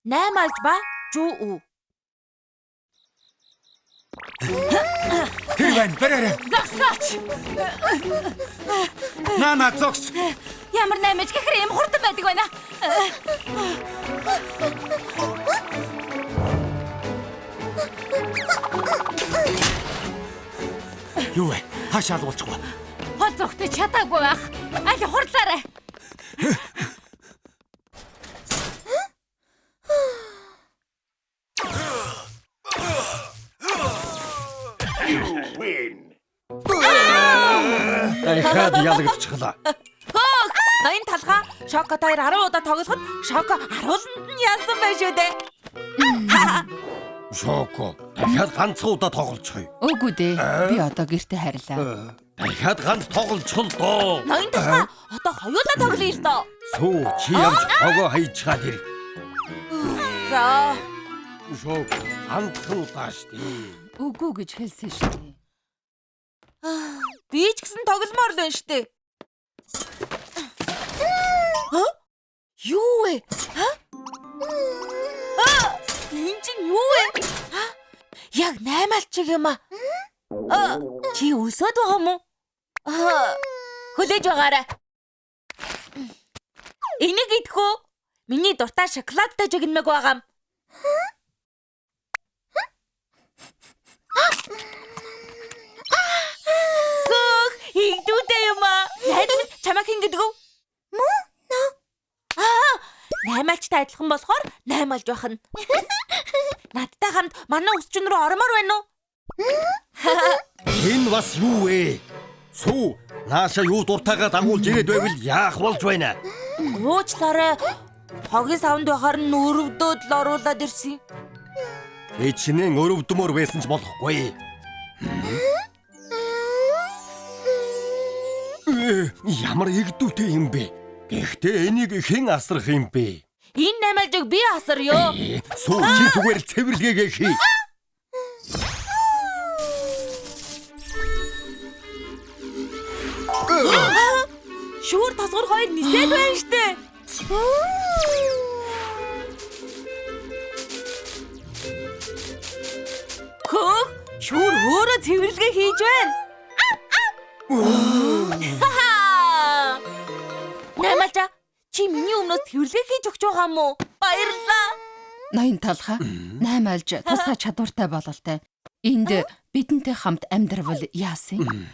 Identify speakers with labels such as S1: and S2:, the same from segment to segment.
S1: Наймаалж ба Жүү.
S2: Тэр байна, бараарай.
S1: Зогсооч.
S2: Нана зогс.
S1: Ямар наймаж гэхэр юм хурдан байдаг байна.
S2: Юу вэ? Хаашаа алуулчих вэ?
S1: Хол зогтож чадаагүй байх. Аль хурдлаарай.
S3: Дахиад ялагдчихлаа.
S1: Хөөх! Ноён талхаа Шоко хоёр 10 удаа тоглоход Шоко арууланд нь ялсан байх шүү дээ.
S3: Шоко, дахиад ганцхан удаа тоглолцохъё.
S4: Үгүй дээ. Би одоо гэрте харилаа.
S3: Дахиад ганц тоглолцох л доо.
S1: Ноён талхаа одоо хоёулаа тоглоё л доо.
S3: Сүү, чи явж хогоо хайчгаад ир.
S1: За.
S3: Шоко, ганцхан удаа штэ.
S4: Үгүй гэж хэлсэн шүү дээ.
S1: Би ч гэсэн тогломоор л байна штэ. Хэ? Юу вэ? Хэ? Аа! Энэ чинь юу вэ? Ха? Яг наймаалчиг юм аа. Аа, чи өсөд байгаа мó? Аа, хүлээж байгаарай. Энийг идэх үү? Миний дуртай шоколадтай жигнэмэг байгаам. Хөөх, игдүүдээ юм аа. Найз минь чамайг хэн гэдэг вэ? Мөн. Аа, наймаалчтай адилхан болохоор наймаалж байх нь. Надтай хамт манай өсчин рүү ормоор байна уу?
S3: Энэ бас юу вэ? Сүү, нааша юу дуртайгаа дагуулж ирээд байвал яах болж байна?
S1: Уучлаарай. Хогийн савнд байхаар нь өрөвдөөд л оруулаад ирсэн.
S3: Эчнэн өрөвдмөр байсан ч болохгүй. Ямар игдүүтэй юм бэ? Гэхдээ энийг хэн асрах юм бэ?
S1: Энэ наймаалжиг би асар ёо.
S3: Сүү, чи зүгээр л цэвэрлэгээгээ хий.
S1: Шүүр тосгор хоёр нисээд байна штэ. Хөөх, шүүр өөрөө цэвэрлэгээ хийж байна. Наймаалжаа, чи миний өмнөөс цэвэрлэгээ хийж өгч байгаа юм уу? Баярлалаа.
S4: Ноён талхаа наймаалж тусгай чадвартай бололтой. Энд бидэнтэй хамт амьдравал яасан юм?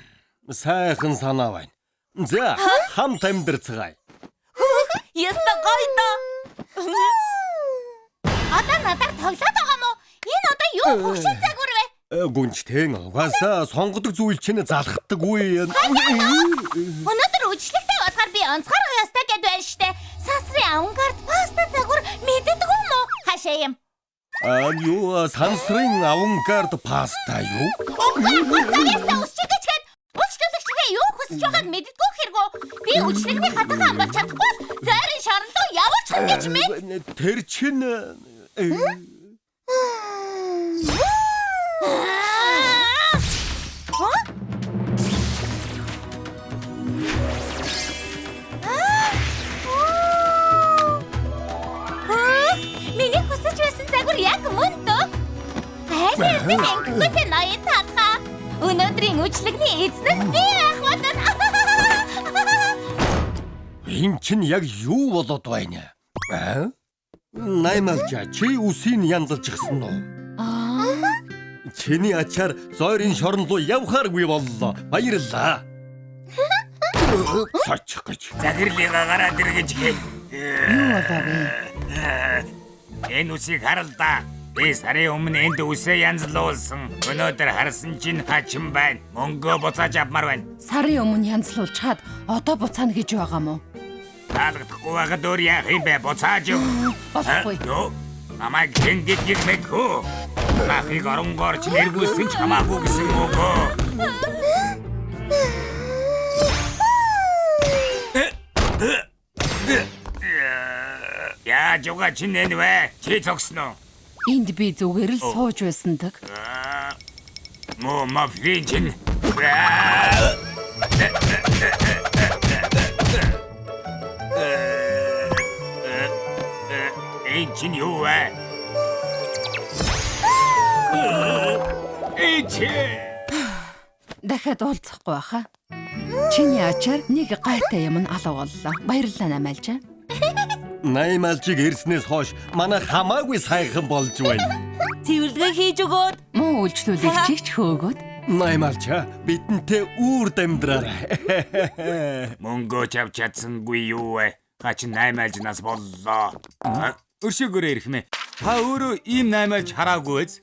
S3: Сайхан санаа байна. За, хамт амьдарцгаая.
S1: Яста гоё доо.
S5: Одоо надаар тоглоод байгаа мó? Энэ одоо юу хөгшин загвар вэ?
S3: Гүнжтэн угаасаа сонгодог зүйл чинь залхдаггүй.
S5: Өнөөдөр үжиглэгтэй болохоор би онцгой ёстой гэд байна штэ. Сансрын авангард паста загвар мэддэг юм уу? Хашаа юм.
S3: Аа, юу сансрын авангард паста юу?
S5: Үгүй буцаа өсчих гэж хэд үйлчлүүлэгчгээ юу хүсэж байгааг мэддэггүй хэрэгөө. Би үжиглэгний хатахан амбалж чадахгүй бол зайрын шорон руу явуулчих гэж мэд.
S3: Тэр чинь
S5: Хөөх, миний хүсэж байсан загвар яг мөн дөө. Аль хэдийн ангитай ноён татгаа. Өнөөдрийн үжиглэгний эзэн нь би байх болно.
S3: энэ чинь яг юу болоод байна? Аа? Наймаалжаа, чи үсийг янзалчихсан уу?
S4: Аа,
S3: Чиний ачаар зойрын шорон руу явхааргүй боллоо. Баярлалаа. Цочих гэж.
S2: Загирлыгаа гараад ир гэж хэл.
S4: юу болов вэ?
S2: Энэ үсийг харал да. Би сарын өмнө энд үсээ янзлуулсан. Өнөөдөр харсан чинь хачин байна. Мөнгөө буцааж авмаар байна.
S4: Сарын өмнө янзлуулчаад одоо буцаана гэж байгаа мó?
S2: Таалагдахгүй байхад өөр яах юм бэ? Буцааж өг.
S4: Болохгүй.
S2: Юу? Намайг хэн гэдгийг мэдхүү. Махыг оронгоор ч нэргүүлсэн ч хамаагүй гэсэн үг үү? Яаж уга чинь энэ вэ? Чи зогсно уу?
S4: Энд би зүгээр л сууж байсан даг.
S2: Мө мафлин чинь. Энэ чинь юу вэ? Ичээ.
S4: Дахиад уулзахгүй баха. Чиний ачаар нэг гайтай юм нь алга боллоо. Баярлалаа Наймаалжаа.
S3: Наймаалжиг ирснээс хойш манай хамаагүй сайхан болж байна.
S1: Цэвэрлэгээ хийж өгөөд
S4: Муу үйлчлүүлэгчийг ч хөөгөөд
S3: Наймаалжаа бидэнтэй үүр дамдраарай.
S2: Мөнгөө чавч чадсангүй юу вэ? Хачин наймаалжнаас боллоо. Өршөөгөөрэй ирэх мэ. Та өөрөө ийм наймаалж хараагүй биз?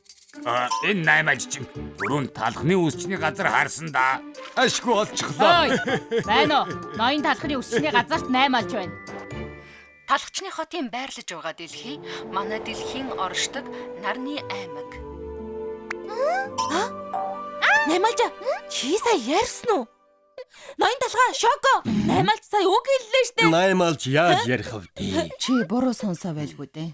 S2: Энэ наймаалж чинь түрүүн талхны үсчний газар харсан да. Ашгүй олчихлоо.
S5: Ой, байна уу? Ноён талхны өсчний газарт наймаалж байна.
S4: Талхчны хотын байрлаж байгаа дэлхий манай дэлхийн оршдог нарны аймаг.
S1: Наймаалжаа чи сая ярьсан уу? Ноён талхаа Шоко. Наймаалж сая үг хэллээ штэ.
S3: Наймаалж яаж ярих вэ?
S4: Чи буруу сонсоо байлгүй дээ.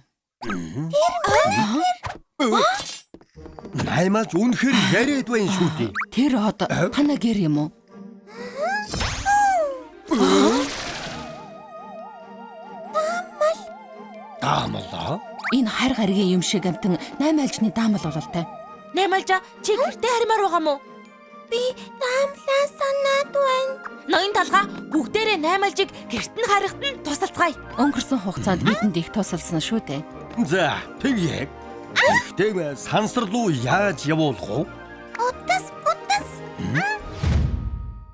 S3: Наймаалж үнэхээр яриад байна шүү дээ.
S4: Тэр од танаа гэр юм уу?
S3: Даамлаа.
S4: Энэ хайр гаригийн юм шиг амтан наймаалжны даамал бололтой.
S1: Наймаалжаа чи гэртээ харимаар байгаа мó?
S5: Би даамлаа санаад байна.
S1: Ноён талхаа бүгдээрээ наймаалжийг гэрт нь харихад нь тусалцгаая.
S4: Өнгөрсөн хугацаанд бидэнд их тусалсан шүү дээ.
S3: За, тэгье. Гэхдээ сансар руу яаж явуулах вэ?
S5: Утас, утас.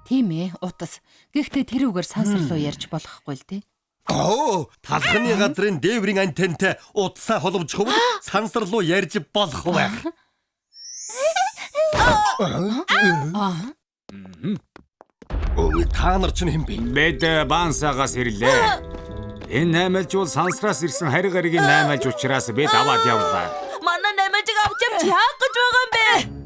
S4: Тийм ээ, утас. Гэхдээ тэрүүгээр сансар руу ярьж болохгүй л дээ.
S3: Оо, талхны газрын дээврийн антентай утсаа холбож хөвөл сансар руу ярьж болох байх.
S4: Аа,
S3: Өө, та нар чинь хэн бэ?
S2: Бид Бансагаас ирлээ. Энэ наймаалж бол сансраас ирсэн хариг гаригийн наймаалж учраас бид аваад явлаа.
S1: Манай наймаалжийг авч явж яах гэж байгаа юм бэ?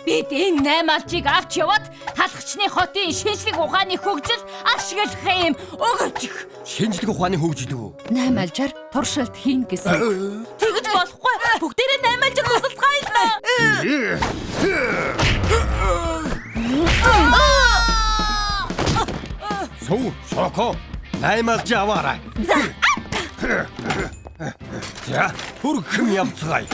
S5: Бид энэ наймаалжийг авч яваад талхчны хотын шинжлэх ухааны хөгжил ашиглах юм өгөвчих.
S3: Шинжлэх ухааны хөгжил үү?
S4: наймаалжаар туршилт хийн гэсэн.
S1: Тэгж болохгүй. Бүгдээрээ наймаалжийг тусалцгаая л даа.
S3: Сүү, Шоко, наймаалж аваарай. За. За, түрхэм явцгаая.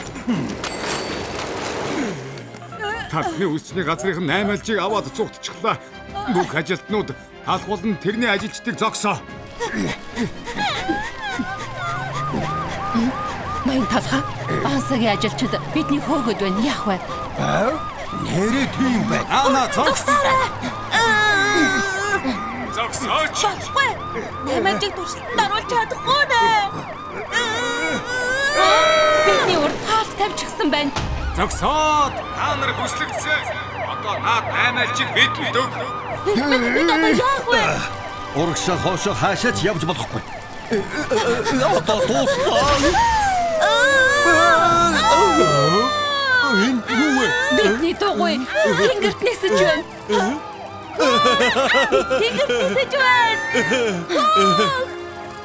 S2: Талхны үсчний газрын наймаалжийг аваад цугтчихлаа. Бүх ажилтнууд талх болон тэрний ажилчдыг зогсоо.
S4: Ноён талхаа Бансагийн ажилчид бидний хөөгöd байна. Яах вэ?
S3: Аа? Нэрээ тийм байна.
S2: Ана зогс. Зогсооч.
S1: Болохгүй. Наймаалжийг туршилтанд оруулж чадахгүй нэ.
S4: Бидний урд хаалт тавьчихсан байна.
S2: Зогсоод. Та нар бүслэгдсэн. Одоо наад наймаалжийг бидэнд өг.
S1: Бид одоо яах вэ?
S3: Урагшаа хоошоо хаашаа ч явж болохгүй. Одоо тууслаа. Энэ юу вэ?
S4: Бидний дугуй тэнгэрт нисэж байна.
S1: Тэнгэрт нисэж байна.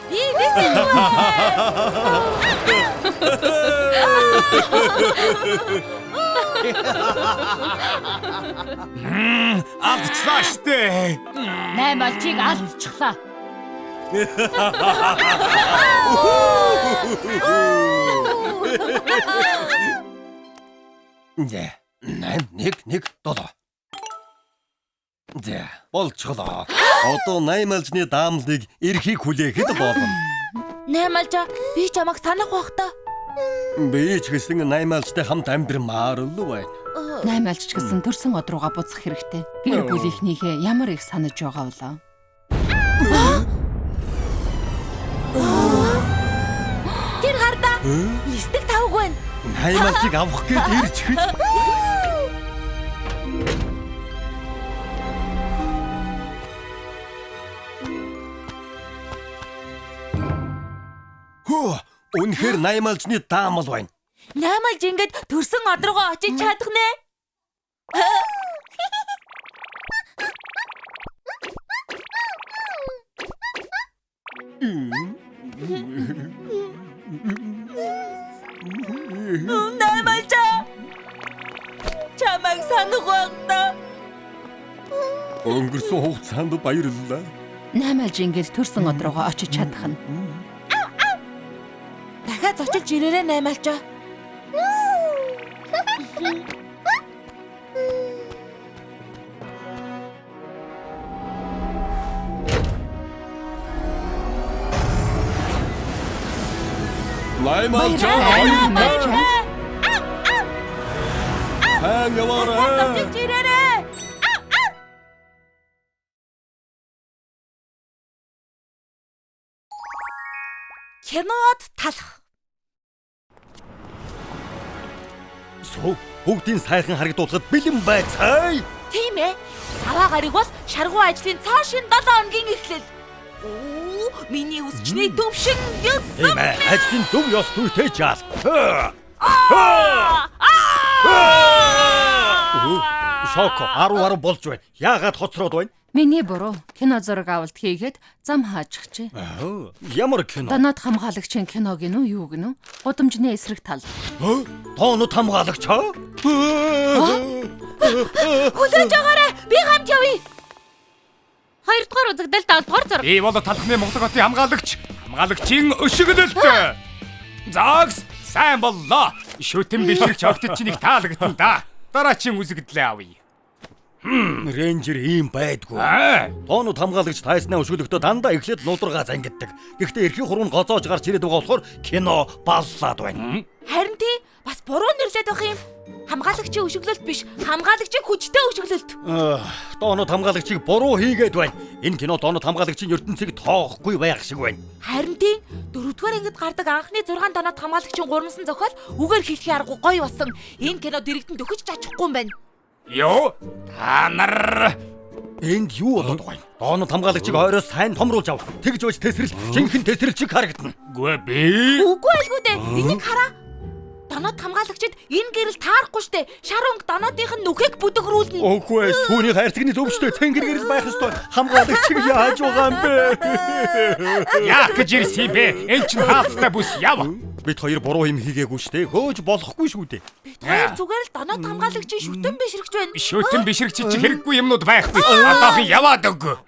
S1: Би нисэж байна.
S2: Алдчихлаа штэ.
S5: Наймаалжийг алдчихлаа.
S3: За, 8 1 1 7. За, болчихлоо. Одоо наймаалжны даамлыг эрхийг хүлээхэд болно.
S1: Наймаалжаа би чамайг санах бах та.
S3: Би ч гэсэн наймаалжтай хамт амьдрмаар л байна.
S4: Наймаалж ч гэсэн төрсөн од руугаа буцах хэрэгтэй. Гэр бүлийнхнийхээ ямар их санаж байгаа болоо.
S1: Тэр хардаа. Нисдэг тавг байна.
S3: Наймаалжийг авах гээд ирж хэд. Хөө, үнэхээр наймаалжны даамал байна.
S1: Наймаалж ингээд төрсөн од руугаа очиж чадах нэ. Наймаалжаа. Чамайг санах байх та.
S3: Өнгөрсөн хугацаанд баярлалаа.
S4: Наймаалж ингээд төрсөн од руугаа очиж чадах нь.
S1: Дахиад зочилж ирээрэй наймаалжаа.
S3: Наймаалжаа.
S4: Наймаалжаа.
S3: Сайн яваарай.
S1: Зочилж ирээрэй. Кинод талах.
S3: Сүү, бүгдийн сайхан харагдуулахад бэлэн байцгаая.
S1: Тийм ээ. Саваа гариг бол шаргуу ажлын цоо шин 7 хоногийн эхлэл. Оо, миний үсчний төвшин 9.
S3: Тийм ээ, ажлын зөв ёс зүйтэй жаал. Шоко 10 10 болж байна. Яагаад хоцроод байна?
S4: Миний буруу. Кино зураг авалт хийгээд зам хаачихжээ.
S3: Ямар кино?
S4: Доноод хамгаалагчийн кино гинүү юу гинүү? Гудамжны эсрэг тал.
S3: Донод хамгаалагч аа?
S1: Хүлээж аваарай. Би хамт явъя.
S5: Хоёрдугаар үзэгдэл 7 дугаар зураг.
S2: Би бол талхны Монголын хотын хамгаалагч. Хамгаалагчийн өшиглөлт. Загс сайн боллоо. Шүтэн бишрэгч огтд чинь их таалагдана да. Дараагийн үзэгдлээ авъя.
S3: Рейнджер ийм байдгүй. Тоонууд хамгаалагч тайснаа өшөглөхдөө дандаа эхлээд нударгаа зангиддаг. Гэхдээ эрхийн хуруу нь гоцоож гарч ирээд байгаа болохоор кино баллаад байна.
S1: Харин тий бас буруу нэрлээд байх юм. Хамгаалагчийн өшөглөлт биш, хамгаалагчийн хүчтэй өшөглөлт.
S3: Тоонууд хамгаалагчийг буруу хийгээд байна. Энэ кино тоонууд хамгаалагчийн ертөнцийг тоохгүй байх шиг байна.
S1: Харин тий дөрөвдүгээр ангид гардаг анхны 6 тоонууд хамгаалагчийн гурамсан зохиол үгээр хэлхийн аргагүй гоё болсон. Энэ кино дэрэгдэн төхөж чачихгүй юм байна.
S2: Йоо, та нар
S3: энд юу болоод байгаа юм? Доонод хамгаалагчийг ойроос сайн томруулж ав. Тэгж байж тесрэл, жинхэнэ тесрэлчиг харагдана.
S2: Үгүй би.
S1: Үгүй айлгүй дээ. Энийг хараа. Донод хамгаалагчид энэ гэрэл таарахгүй штэ. Шар өнгө донодынх нь нүхийг бүдэгрүүлнэ.
S3: Үгүй ээ, сүүний хайрцагны зөвштэй цэнгэр гэрэл байх ёстой. Хамгаалагчиг яаж байгаа юм бэ?
S2: Яах гэж ирсэн юм бэ? Эн чинь хаалттай бүс яв.
S3: Бид хоёр буруу юм хийгээгүй штэ. Хөөж болохгүй шүү дээ.
S1: Бид хоёр зүгээр л донод хамгаалагчийн шүтэн бишрэгч байна.
S2: Шүтэн бишрэгч чи хэрэггүй юмнууд байхгүй. Одоохон яваад өг.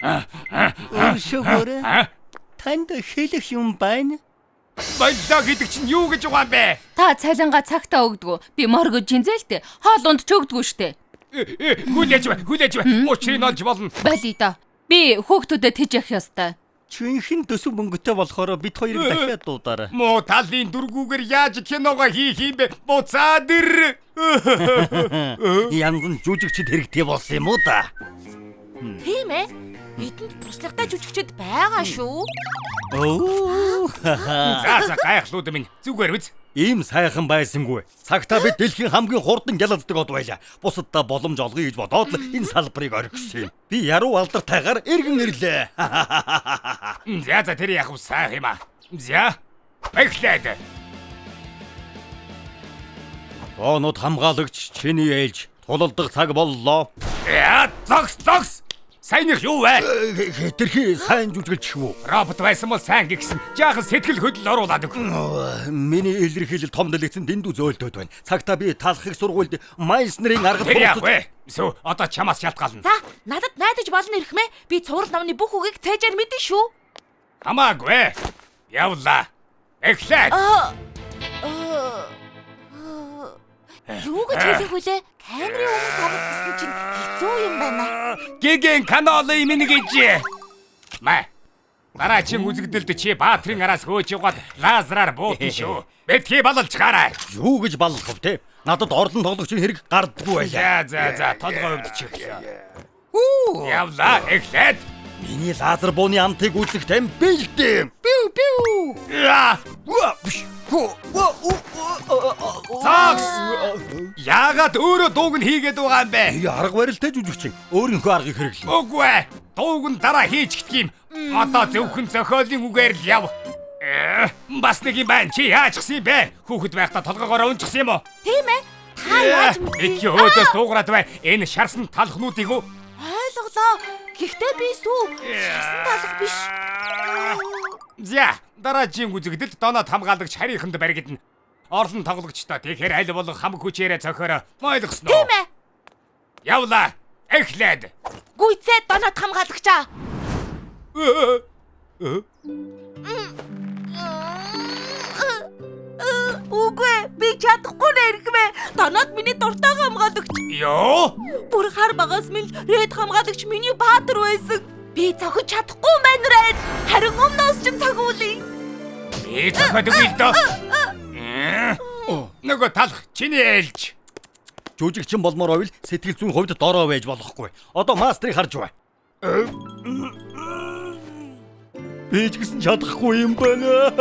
S6: Өршөөгөөрэй. Танд хэлэх юм байна.
S2: Боллоо гэдэг чинь юу гэж байгаа юм бэ?
S4: Та цалингаа цагтаа өгдгөө. Би моргож жинзээлтэй. Хоол унд ч өгдгөө штэ.
S2: Хүлээж бай, хүлээж бай. Учрыг олж болно.
S4: Болъё доо. Би хөөхтүүдэд тэж явах ёстой.
S6: Жинхэнэ төсөв мөнгөтэй болохоор бид хоёрыг дахиад дуудаарай.
S2: Муу талын дөргүүгээр яаж киногоо хийх юм бэ? Буцаад ир.
S3: Янз нь жүжигчд хэрэгтэй болсон юм уу да?
S1: Тийм ээ. Бидэнд туршлагатай жүжигчд байгаа шүү.
S3: Оо.
S2: За за гайхлууд минь зүгээр биз?
S3: Ийм сайхан байсангүй. Цагтаа бид дэлхийн хамгийн хурдан гялалздаг од байлаа. Бусаддаа боломж олгоё гэж бодоод л энэ салбарыг орхисон юм. Би яруу алдартайгаар эргэн ирлээ.
S2: За за тэр яг сайхан юм аа. За. Эхлээд.
S3: Тоонууд хамгаалагч чиний ээлж тулалдах цаг боллоо.
S2: Яа, зогс зогс. Сайных юу вэ?
S3: Хэтэрхий сайн жүжиглэж үү?
S2: Робот байсан бол сайн гихсэн. Жаахан сэтгэл хөдлөл оруулаад өг.
S3: Миний илэрхийлэл том дэлгэцэн дэндүү зөөлтөд байна. Цагтаа би талхыг сургуульд Майснерийн аргад
S2: суралцаж. Тэр яах вэ? Сүү, одоо чамаас шалтгаална.
S1: За, надад найдаж болно ирэхмээ. Би цуврал номны бүх үгийг цээжээр мэдэн шүү.
S2: Хамаагүй. Явлаа. Эхлээд.
S1: Юу гэж хэлэх вүлээ? Камерын өмнө савх гэсэн чинь хэцүү юм байна.
S2: Гэгэн каналын минь гэж. Мэ. Дараагийн үзэгдэлд чи Баатрын араас хөөж яваад лазераар буудна шүү. Битгий балалж гараа.
S3: Юу гэж баллах вэ те? Надад орлон тоглогчийн хэрэг гардаггүй байлаа.
S2: За за за толгой өвдчих. Явлаа эхлээд.
S3: Миний лазер бууны амтыг үзэх тань бэлдэм. Пиу пиу.
S2: Загс! Яагаад өөрөө дууг нь хийгээд байгаа юм бэ?
S3: Арга барилтай жүжигчин өөрийнхөө аргыг хэрэглэнэ.
S2: Үгүй ээ. Дууг нь дараа хийж гэх юм. Одоо зөвхөн зохиолын үгээр л яв. Бас нэг юм байна. Чи яачихсан юм бэ? Хүүхэд байхдаа толгоогоор унчихсан юм уу?
S1: Тийм ээ. Та яаж мэдсэн?
S2: Эдгээр өөдөөс дуугараад бай. Энэ шарсан талхнуудыг үү?
S1: Ойлголоо. Гэхдээ би сүү шарсан талх биш.
S2: За, дараагийн үзэгдэлд доноод хамгаалагч харийнханд баригдана. Орлон тоглогчтой. Тэгэхээр аль болох хамаг хүчээрээ цохиороо. Ойлгосноо?
S1: Тийм ээ.
S2: Явлаа. Эхлээд.
S1: Гүйцээ доноод хамгаалагчаа. Үгүй би чадахгүй нэрхмэ. Доноод миний дуртай хамгаалагч.
S2: Йоо!
S1: Бүр хар багаас минь Ред хамгаалагч миний баатар байсан. Би цохиж чадахгүй байна Ред. Харин өмнөөс ч цогуулъя.
S2: Би цохиодгүй л дөө. Нөгөө талах чиний ээлж.
S3: Жүжигчин болмоор байвал сэтгэл зүйн хувьд дорой байж болохгүй. Одоо мастрыг харж бай. Би ч гэсэн чадахгүй юм байна.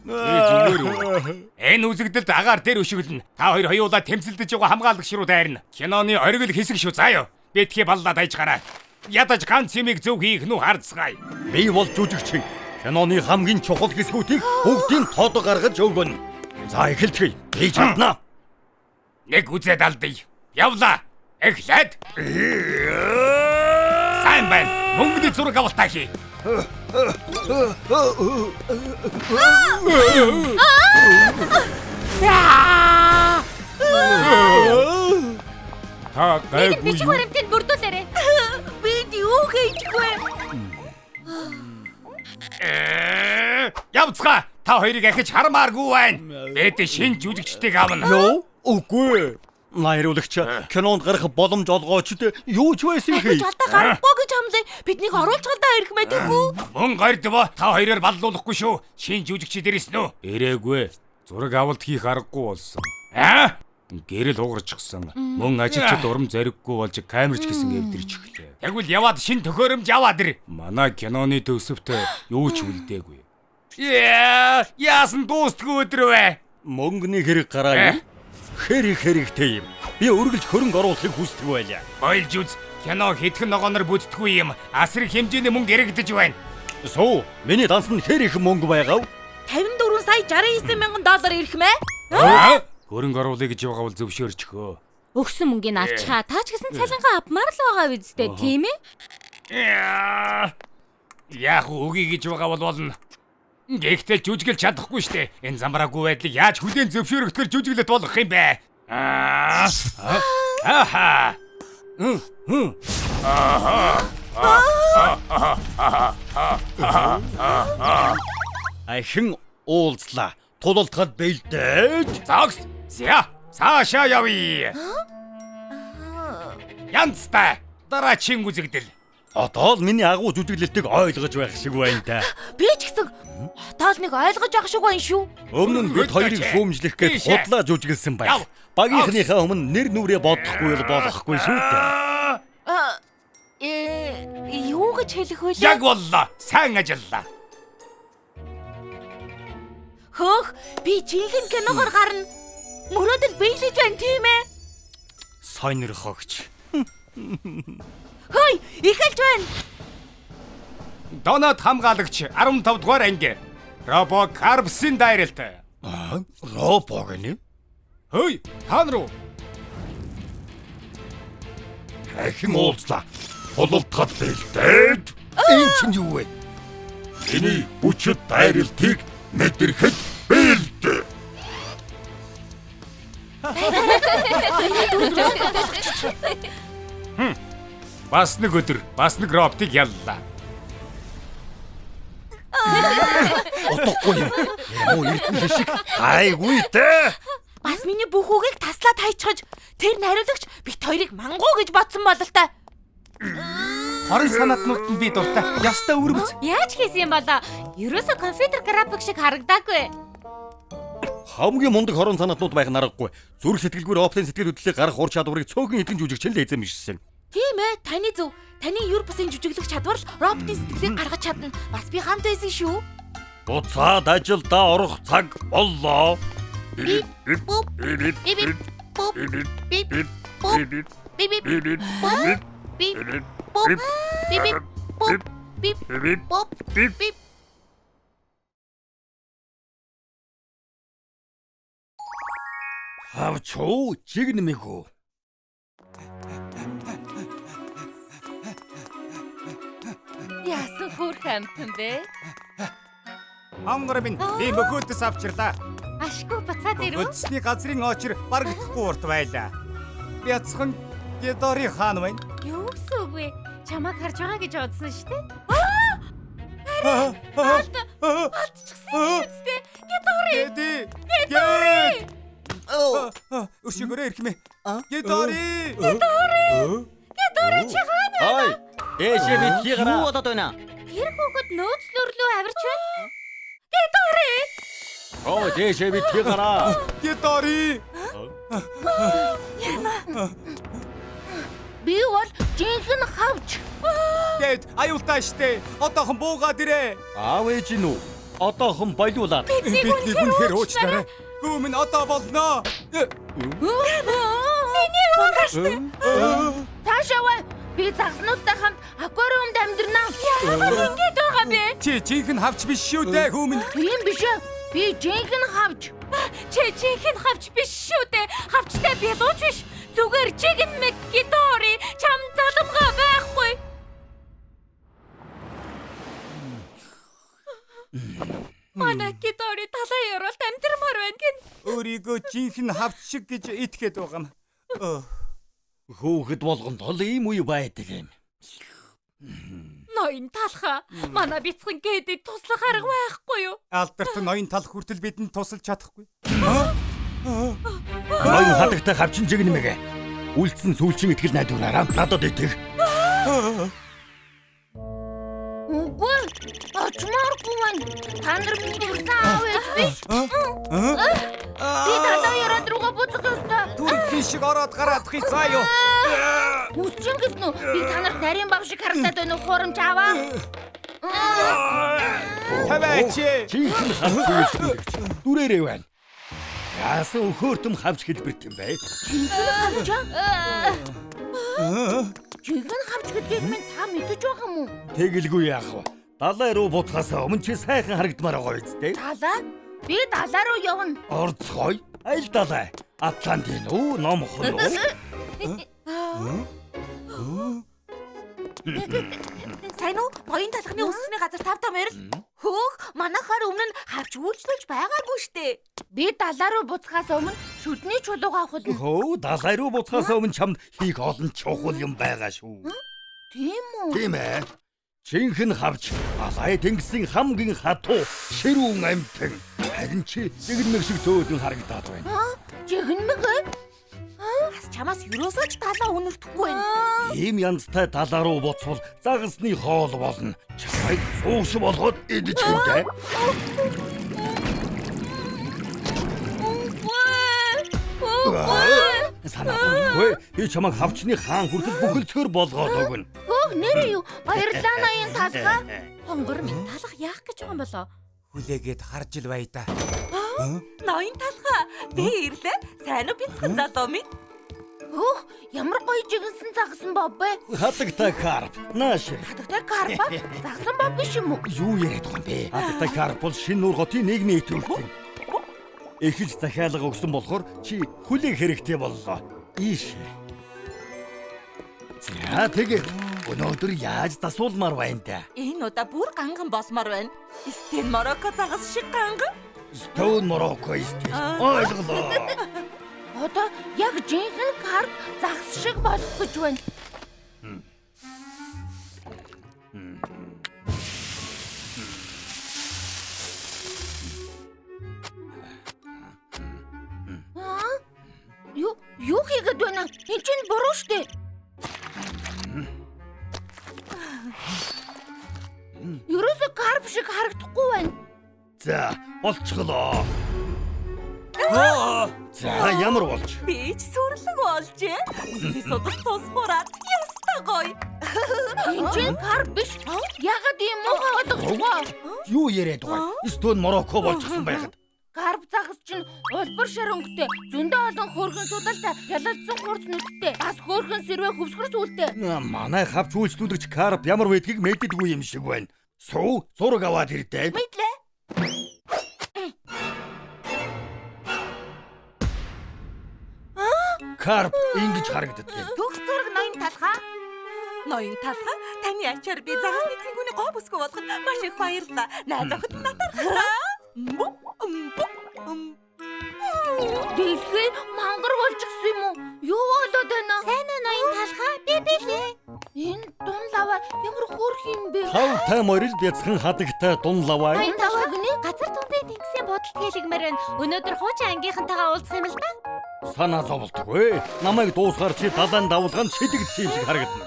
S2: Би зүгээр үү? Энэ үзэгдэлд агаар дээр өшөглөнө. Та хоёр хоёулаа тэмцэлдэж байгаа хамгаалагч руу дайрна. Киноны оргил хэсэг шүү заа юу. Би тхий баллаад аяж гараа. Ядаж ганц юмыг зөв хийх нү харцгаая.
S3: Би бол жүжигчин. Киноны хамгийн чухал хэсгүүдийг бүгдийн тод гаргаж өгнө. За эхэлцгээе. Би чадна.
S2: Нэг үзээд алдъя. Явлаа. Эхлээд. Сайн байна. Мөнгөний зураг авалтаа хий. Та гайгүй
S5: Бичих баримтыг бүрдүүлээрэй.
S1: Бид юу хийчихвэ?
S2: Явцгаа. Та хоёрыг ахиж хармааргүй байна. Бид шинэ жүжигчдийг авна.
S3: Юу? Үгүй. Найруулагч кинонд гарах боломж олгооч юу ч байсан хий.
S1: Ахиж алдаа гарахгүй гэж хамлаа. Биднийг оруулж алдаа ирэх мэдээгүй.
S2: Мөн гордво та хоёроор баллуулахгүй шүү. Шинэ жүжигчид ирсэн үү? Ирээгүй. Зураг авалт хийх аргагүй болсон. Аа? Гэрэл хугарчихсан. Мөн ажилчид урам зориггүй болж камерч гэсэн эвдэрч эхлэв. Тэгвэл яваад шинэ төхөөрөмж аваад ир. Манай киноны төсөвт юу ч үлдээгүй. Яа, яасан дуустгүй өдөр вэ?
S3: Мөнгөний хэрэг гараа юм. Хэр их хэрэгтэй юм. Би үргэлж хөрөнгө оруулахыг хүсдэг байлаа.
S2: Ойлж үз. Кино хэдхэн ногооноор бүтдэггүй юм. Асар их хэмжээний мөнгө яригдаж байна.
S3: Суу, миний данс нь хэр их мөнгө байгаав?
S1: 54 сая 69 мянган доллар ирэх мэ?
S2: Хөрөнгө оруулъя гэж байгаа бол зөвшөөрчихөө.
S5: Өгсөн мөнгийг авчихаа. Та ч гэсэн цалингаа авмаар л байгаа үсттэй, тийм ээ?
S2: Яг үгүй гэж байгаа бол болно. Гэхдээ жүжиглэж чадахгүй штэ. Энэ замбраагүй байдлыг яаж хүлээн зөвшөөрөгдөхөр жүжиглэлт болгох юм бэ? Аха.
S3: Ахин уулзлаа. Тулалдахад бэлдээд.
S2: Зогс. За, цаашаа явъя. Янзтай. Дараагийн үзэгдэл.
S3: Одоо л миний агуу жүжиглэлтийг ойлгож байх шиг байна та.
S1: Би ч гэсэн одоо л нэг ойлгож байх шиг байна шүү.
S3: Өмнө нь бид хоёрыг шүүмжлэх гээд худлаа жүжиглсэн байх. Багийнхныхаа өмнө нэр нүрээ бодохгүй бол болохгүй шүү дээ.
S1: Юу гэж хэлэх вэ?
S2: Яг боллоо. Сайн ажиллаа.
S1: Хөөх, би жинхэнэ киногоор гарна. Мөрөөдөл биелэж байна тийм ээ?
S3: Сонирхогч.
S1: Хөөй, эхэлж байна.
S2: Донод хамгаалагч 15 дугаар анги. Робо Карпсын дайралт.
S3: Аа, робо гэнэ?
S2: Хөөй, та нар уу?
S3: Ахин уулзлаа. Тулалдахад бэлдээд. Энэ чинь юу вэ? Миний хүчит дайралтыг мэдрэхэд бэлд.
S2: Бас нэг өдөр, бас нэг роботыг яллаа.
S3: Утгагүй юм. Юм уу эрдэнэ шиг гайгүй дээ.
S1: Бас миний бүх үгийг таслаад хайчихаж тэр найруулагч бит хоёрыг мангуу гэж бодсон бололтой.
S2: Хорон санаатнууд нь би дуртай. Ястай өргөц.
S5: Яаж хийсэн юм болоо? Ерөөсө компьютер график шиг харагдаагүй.
S3: Хамгийн мундаг хорон санаатнууд байх нь аргагүй. Зүрх сэтгэлгүй роботын сэтгэл хөдлөлийг гаргах ур чадварыг цөөхөн хэдэн жүжигчин л эзэмшсэн.
S1: Тийм ээ, таны зөв. Таны юр бусын жүжиглэх чадвар л роботын сэтгэлийг гаргаж чадна. Бас би хамт байсан шүү.
S3: Буцаад ажилдаа орох цаг боллоо.
S5: Бип буп бип буп бип буп бип буп бип буп бип буп бип буп бип.
S3: Хавчуу чигнэмэгүү.
S4: Яасан хөөрхөн амтан бэ?
S2: Хонгор минь би мөхөөдөөс авчирлаа.
S5: Ашгүй буцаад ирэв.
S2: Мөдсний газрын очир барагдахгүй урт байлаа. Бяцхан Гедори хаан байна.
S5: Юу гэсэн үг вэ? Чамайг харж байгаа гэж бодсон шүү дээ. Алдчихсан юм шүү дээ.
S2: Өршөөгөөрэй эрхмээ. Гидори!
S5: Гидори чи хаана?
S3: Ой, дээшээ битгий
S6: Юу
S3: гараа.
S6: болоод байна?
S5: Тэр хүүхэд нөөцлөрлөө авирч байна. Гидори!
S3: Оо, дээшээ битгий гараа.
S2: Гидори!
S5: Би бол жинхэнэ хавч.
S2: Гэт аюултай штэ. Одоохон буугаад ирээ.
S3: Аав ээж нь үү? Одоохон болиулаад.
S2: Биднийг үнэхээр уучлаарай. Гүм нь одоо болно.
S5: Миний уураш. Таашаа вай. Би загснуудтай хамт аквариумд амьдрнаа. Яагаад ингэж байгаа бэ?
S2: Чи жинхэнэ хавч биш шүү дээ хүм нь.
S5: Тийм биш ээ. Би жинхэнэ хавч. Чи жинхэнэ хавч биш шүү дээ. Хавчтай билууч биш. Зүгээр жигнэмэг гидори чам заламгаа байхгүй. Манай гидори талаа ёроолт амьдрмаар байна гин.
S2: Өөрийгөө жинхэнэ хавч шиг гэж итгээд байгаа юм.
S3: Хөөхд болгонд л ийм үе байдаг юм.
S1: Ноён талхаа. Манай бяцхан гэдэд туслах арга байхгүй юу?
S2: Алдарт ноён талх хүртэл бидэнд тусалж чадахгүй.
S3: Ноён хадагтай хавчин жигнэмэг. Үлдсэн сүүлчийн итгэл найдвараараа надад итэг.
S5: Үгүй. Очмооргүй байна. Та нар миний төрсэн аав ээж биш. Би талаа ёроол руугаа буцах ёстой.
S2: Түрхийн шиг ороод гараад хий заа юу.
S5: Үсчин гэсэн үү? Би та нарт нарийн бав шиг харагдаад байна уу? Хуурамч аваа.
S2: Тавиач.
S3: Жинхэнэ хавч үйлчлүүлэгч. Дүрээрээ байна. Яасан өхөөртөм хавч хэлбэрт юм бэ?
S5: Хавч аа? Жинхэнэ хавч гэдгийг минь та мэдэж байгаа юм уу?
S3: Тэгэлгүй яах вэ? Далай руу буцахаас өмнө чи сайхан харагдмаар байгаа биз дээ?
S5: Далаа? Би далаа руу явна.
S3: Орцгой, аль далай? Атлантын үү, Номхон уу?
S1: Сайн уу? Ноён талхны өсөлтний газар тав тав морил. Хөөх, манайхаар өмнө нь хавч үйлчлүүлж байгаагүй штэ.
S5: Би далаа руу буцахаас өмнө шүдний чулуугаа авах.
S3: Хөө, далай руу буцахаас өмнө чамд хийх олон чухал юм байгаа шүү.
S5: Тийм үү?
S3: Тийм ээ. Жинхэнэ хавч далай тэнгисийн хамгийн хатуу ширүүн амьтан. Харин чи жигнэмэг шиг зөөлөн харагдаад байна.
S5: Жигнэмэг ээ?
S1: Бас чамаас юусоо ч талаа үнэртэхгүй байна.
S3: Ийм янзтай далаа руу буцвал загасны хоол болно. Чамайг сууш болгоод идэж хинтээ.
S5: Үгүй.
S3: Санаагүй. Би чамайг хавчны хаан хүртэл бүхэлдгээр болгоод өгнө.
S5: Хөөх нэрээ юу? Баярлалаа ноён талхаа.
S1: Хонгор минь талах яах гэж байгаа юм болоо?
S2: Хүлээгээд харж ил бай да.
S1: Ноён талхаа, би ирлээ. Сайн уу бяцхан залуу минь?
S5: Хөөх ямар гоё жигэнсэн загсан боб бэ?
S3: Хадагтай карп. Нааш.
S5: Хадагтай карпа загсан боб биш юм уу?
S3: Юу яриад байгаа юм бэ? Хадагтай карп бол шинэ нуур хотын нийгмийн идэвхтэй. Эхэлж захиалга өгсөн болохоор чи хүлээх хэрэгтэй боллоо. Ийш. За тэгээд өнөөдөр яаж засуулмаар байна да?
S1: Энэ удаа бүр ганган болмоор байна. Стен Марокко загас шиг ганган.
S3: Stone Morocco истэ. Ойлголоо.
S5: Одоо яг жинхэнэ карп загас шиг болох гэж байна. Аа? Юу хийгээд байна? Энд чинь буруу штэ. Ерөөсөө карп шиг харагдахгүй байна.
S3: За, болчихлоо. За, ямар болж?
S1: Би ч сүрлэг болжээ. Би судас тус хураад ёстой гоё.
S5: Энд чинь карп биш. Яагаад ийм муухай ойлгохгүй?
S3: Юу яриад байгаа? Stone Morocco болчихсон байхад.
S5: Карп загас чинь улбар шар өнгөтэй, зөндөө олон хөөрхөн судалтай, ялалдсан хурц нүдтэй, бас хөөрхөн сэрвэ хөвсгөр сүлтэй.
S3: Манай хавч үйлчлүүлэгч карп ямар байдгийг мэддэггүй юм шиг байна. Суу, зураг аваад ирдэ.
S1: Мэдлээ.
S3: Карп ингэж харагддаг.
S1: Төгс зураг ноён талхаа. Ноён талхаа, таны ачаар би загасны цэнгүүний гоо бүсгүй болгоход маш их баярлалаа. Найз охид натархлаа.
S5: Дэлхий мангар болчихсон юм уу? Юу болоод байна? Сайн уу ноён талхаа? Би билээ. Энэ дун лава ямар хөөрх юм бэ?
S3: Тавтай морил бяцхан хадагтай дун лавай.
S5: Ноён талхаа гинэ? Газар дундын тэнгисийн бодолт хийлгмээр байна. Өнөөдөр хуучин ангийнхантайгаа уулзах юм л да.
S3: Санаа зовлтгүй. Намайг дуусгаар чи далайн давлгаанд шидэгдсэн юм шиг харагдана.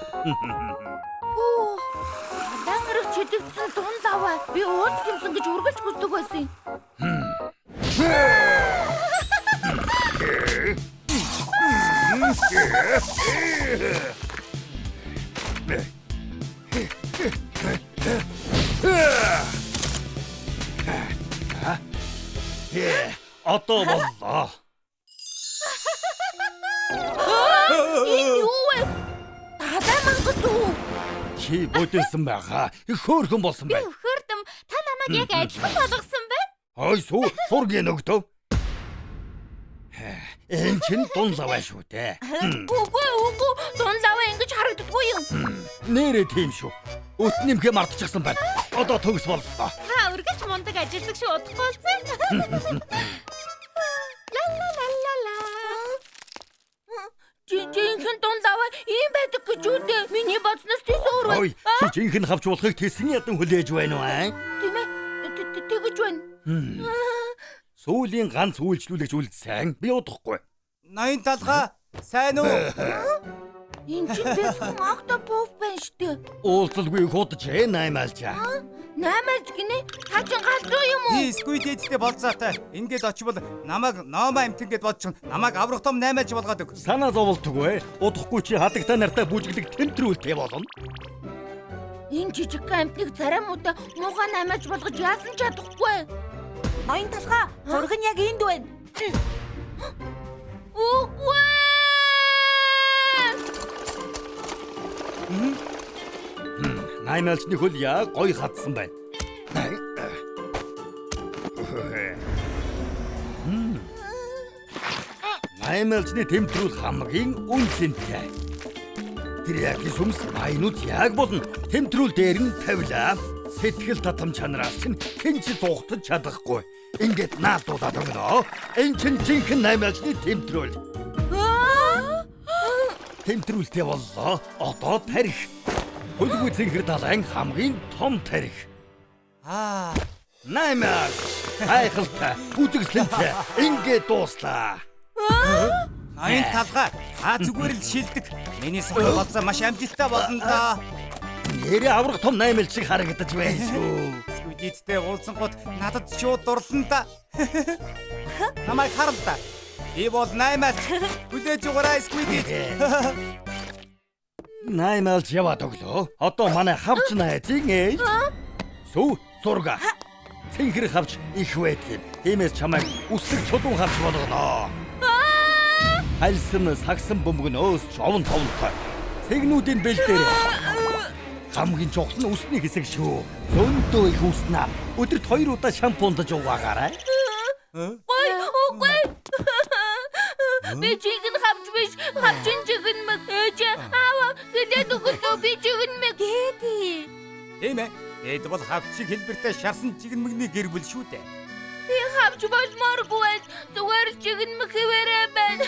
S5: Хөө. Далайн эрх шидэгдсэн дун лаваа. Би ууц гимсэн гэж үргэлж хүсдэг байсан.
S3: Одоо боллоо.
S5: Энэ юу вэ? Далай мангас уу?
S3: Чи бүдэлсэн байгаа. Их хөөрхөн болсон
S5: Би
S3: байна.
S5: өхөрдөм. Та намайг яг адилхан болгосон байна.
S3: Ой сүү сургийн нөгтөө. Энэ чинь дун лаваа шүү дээ.
S5: Үгүй үгүй. Дун лаваа ингэж харагддаггүй юм.
S3: Нэрээ тийм шүү. Өт нэмхээ мартчихсан байна. Одоо төгс боллоо.
S5: Та үргэлж мундаг ажилдаг шүү удахгүй болсон. Ла ла ла ла ла. Жинхэнэ дун лаваа ийм байдаг гэж үү дээ. Миний бодсноос тийс өөр байна.
S3: Ой, чи жинхэнэ хавч болохыг тэсэн ядан хүлээж байна уу аа?
S5: Тийм ээ. Тэгэж байна.
S3: Сүүлийн ганц үйлчлүүлэгч үлдсэн. Би удахгүй.
S7: Ноён талгаа сайн уу?
S5: Энэ чинь бэцхэн октопуф байна штэ.
S3: Уулзалгүй их удажээ наймаалжаа.
S5: Наймаалж гинэ? Та чинь галзуу юм уу?
S7: Би Squid-тэй болцоотой. Ингээд очивол намайг Нома амтэн гэд бодчихно. Намайг аврах том наймаалж болгоод өг.
S3: Санаа зовлтгүй. Удахгүй чи хадагтай нартай бүжиглэг тэмтрүүлтэй болно.
S5: Энэ жижигхэн амтныг царай муутай муухай наймаалж болгож яасан ч чадахгүй.
S1: Ноён талхаа зураг нь яг энд байна.
S5: Үгүй.
S3: Наймаалжны хөл яг гоё хадсан байна. Наймаалжны тэмтрүүл хамгийн үн цэнтэй. Тэр яг сүмс баянууд яг болно. Тэмтрүүл дээр нь тавилаа. Сэтгэл татам чанараас чинь хэн ч зугтаж чадахгүй. Ингээд наалдуулаад өгнө. Энэ чинь жинхэнэ наймаалжны тэмтрүүл. Тэмтрүүлтэй боллоо. Одоо тарих. Хөлгүй цэнхэр далайн хамгийн том тарих.
S7: Аа.
S3: Наймаалж. Айхалтай, бүжиглэнтэй. Ингээд дууслаа.
S7: Ноён талгаа та зүгээр л шилдэг. Миний сохор болцоо маш амжилттай болно доо.
S3: Нэрээ аврах том наймаалж шиг харагдаж байна шүү.
S7: Squid-тэй уулзсан гот надад шууд дурлан да. Намайг харал да. Би бол наймаалж. Хүлээж угаарай Squid.
S3: Наймаалж яваад өглөө. Одоо манай хавч найзын ээж. Сүү зурга. Цэнхэр хавч их байдаг юм. Тиймээс чамайг үслэг чулуун хавч болгоно. Хальсан сагсан бөмбөгнөөс ч овон товнтой. Цэгнүүдийн бэл дээр хамгийн чухал нь үсний хэсэг шүү. Зөндөө их үснэ. Өдөрт 2 удаа шампундаж угаагаарай.
S5: Ой, үгүй. Би жинхэнэ хавч биш. Хавчин жигнэмэг. Ээж аава хэлээд өгөлөө би жигнэмэг.
S1: Гэди.
S7: Тийм ээ. Эд бол хавчиг хэлбэртэй шарсан жигнэмэгний гэр бүл шүү дээ.
S5: Би хавч болмооргүй байна. Зүгээр л жигнэмэг хэвээрээ байна.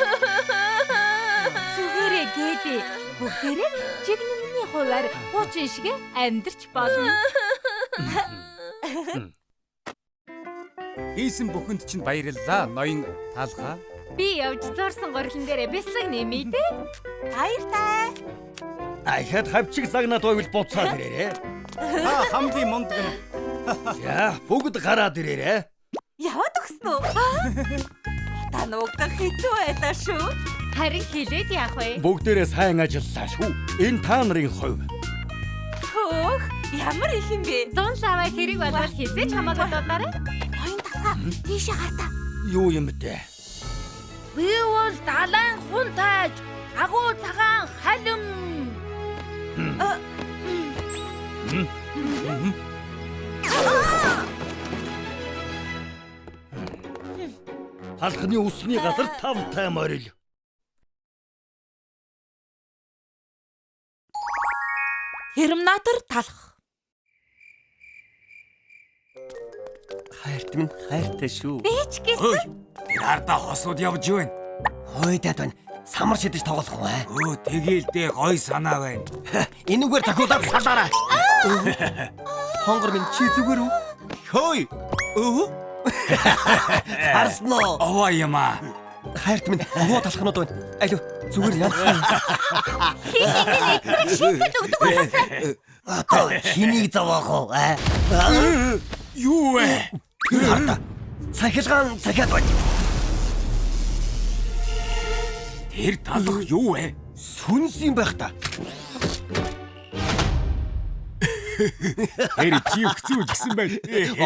S1: Зүгээрээ Гэди. Бүгдээрээ жигнэмний хувиар хуучин шиг амьдарч болно.
S7: Хийсэн бүхэнд чинь баярлалаа ноён талгаа.
S5: Би явж зурсан гурилан дээрээ бяцлаг нэмээ дээ.
S1: Баяртай.
S3: Ахад хавчиг загнаад байвал буцаад ирээрэй.
S7: Та хамгийн мундаг нь.
S3: За, бүгд гараад ирээрэй.
S1: Яваад өгсөн үү? Та нуугдах хэцүү байлаа шүү.
S5: Харин хэлээд яах вэ?
S3: Бүгдээрээ сайн ажиллалаа шүү. Энэ та нарын хувь.
S1: Хөөх, ямар их юм бэ?
S5: Дун лаваа хэрэг болвол хизээч хамаагүй дуудаарай.
S1: Ноён талхаа тийшээ гартаа.
S3: Юу юм бэ?
S5: Би бол далайн хүн тааж, агуу цагаан халим.
S3: Халхны усны газар тавтай морил.
S1: Терминатор талах.
S6: Хайрт минь хайртай шүү.
S5: Би ч гэсэн
S2: Тэр хардаа хосууд явж байна.
S6: Хойдаад байна. Самар шидэж тоглох уу?
S2: Өө тэгэл дээ гой санаа байна.
S6: Энүүгээр зохиулаад салаарай. Хонгор минь чи зүгээр үү? Хөөй. Өө. Харсан уу?
S2: Овоо юм аа.
S6: Хайрт минь муу талхнууд байна. Алив зүгээр янзхан.
S5: Хин хин шийтгэл өгдөг болохоосаа.
S3: Одоо хэнийг зовоох вэ?
S2: Юу вэ?
S6: Тэр хардаа. Цахилгаан захиад байна.
S2: Тэр талах юу вэ?
S6: Сүнс юм байх та.
S2: Тэр живхзүү гэсэн байна.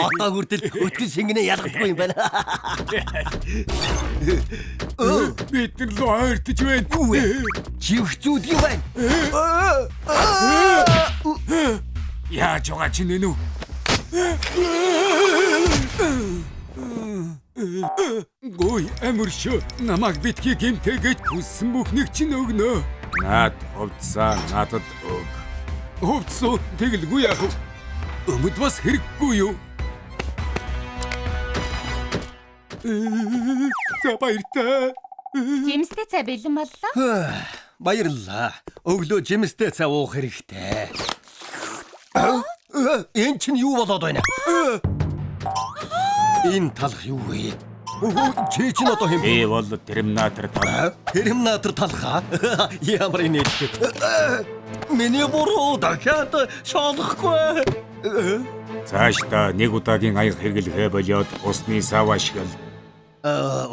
S6: Одоо хүртэл өтгөн шингэнэ ялгахгүй юм байна.
S2: Бид нар л ойртож байна.
S6: Юу вэ? Живхзүүд юм байна.
S2: Яаж байгаа чинь нэ нү? Гой амаршо намайг битгий гэмтээгээд хүссэн бүхнийг чинь өгнө. Наад хувцсаа надад өг. Хувцсуу тэгэлгүй яах вэ? Өмд бас хэрэггүй юу? За баяртай.
S5: Жимстэй цай бэлэн боллоо.
S6: Баярлалаа. Өглөө жимстэй цай уух хэрэгтэй. Энэ чинь юу болоод байна? Энэ талах юу вэ? Чи чинь одоо хэм бэ?
S2: Би бол терминатор талах.
S6: Терминатор талхаа? Ямар инээлтэй. Миний буруу дахиад шоолохгүй.
S2: Цаашдаа нэг удаагийн аяга хэрэглэхээ болиод усны сав ашигла.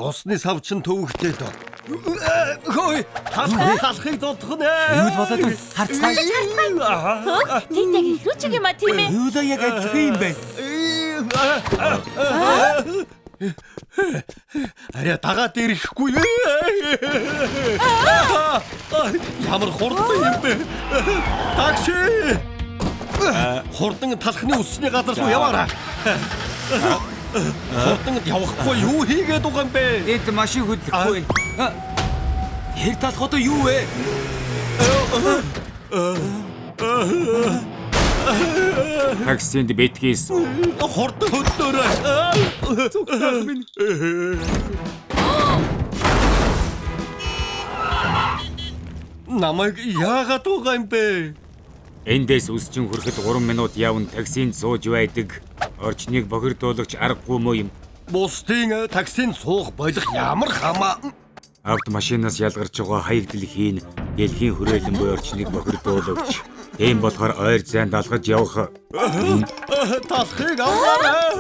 S6: Усны сав чинь төвөгтэй дөө. Хөөе, талхыг зодох нэ.
S7: Юу л болоод вэ? Харцгаая.
S1: Хөө, тэд яг ихрүүчиг юм а тийм ээ.
S7: Юулаа яг адилхан юм бэ?
S6: Арай дагаад ирэхгүй. Ямар хурдан юм бэ? Такси! Хурдан талхны усны газар руу яваарай. Хурдан явахгүй юу хийгээд байгаа юм бэ?
S7: Эд машин хөдлөхгүй. Тэр талх одоо юу вэ?
S2: Таксинд битгий суу.
S6: Хурдан хөдлөөрэй.
S7: Цугтаах минь.
S6: Намайг яагаад байгаа юм бэ?
S2: Эндээс үсчин хүрэхэд 3 минут явна таксинд сууж байдаг. Орчныг бохирдуулагч аргагүй мөө юм.
S6: Бусдын таксинд суух болох ямар хамаа.
S2: Автомашинаас ялгарч байгаа хаяг дэлхийн дэлхийн хүрээлэн буй орчныг бохирдуулагч. Тийм болохоор ойр зайд алхаж явах.
S6: Талхыг аваарай.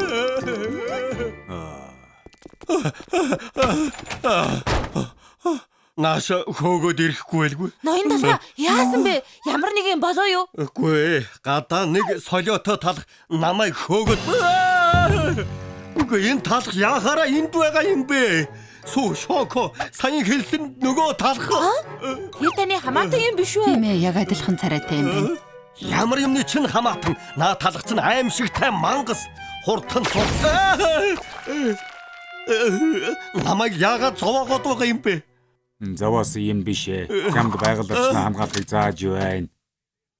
S6: Нааш хөөгөөд ирэхгүй байлгүй.
S1: Ноён талхаа яасан бэ? Ямар нэгэн болоо юу?
S6: Үгүй ээ, гадаа нэг солиотой талх намайг хөөгөөд. Үгүй энэ талх яхаараа энд байгаа юм бэ? Сүү Шоко саяхан хэлсэн нөгөө талх.
S1: Тэр таны хамаатан юм биш үү?
S4: Тийм ээ, яг адилхан царайтай юм байна.
S6: Ямар юмны чин хамаатан? Наа талх чинь аимшигтай мангас хурдхан цуг. Намайг яагаад зовоогоод байгаа юм бэ?
S2: Зовоос юм биш ээ. Чамд байгаль орчноо хамгаалахыг зааж байна.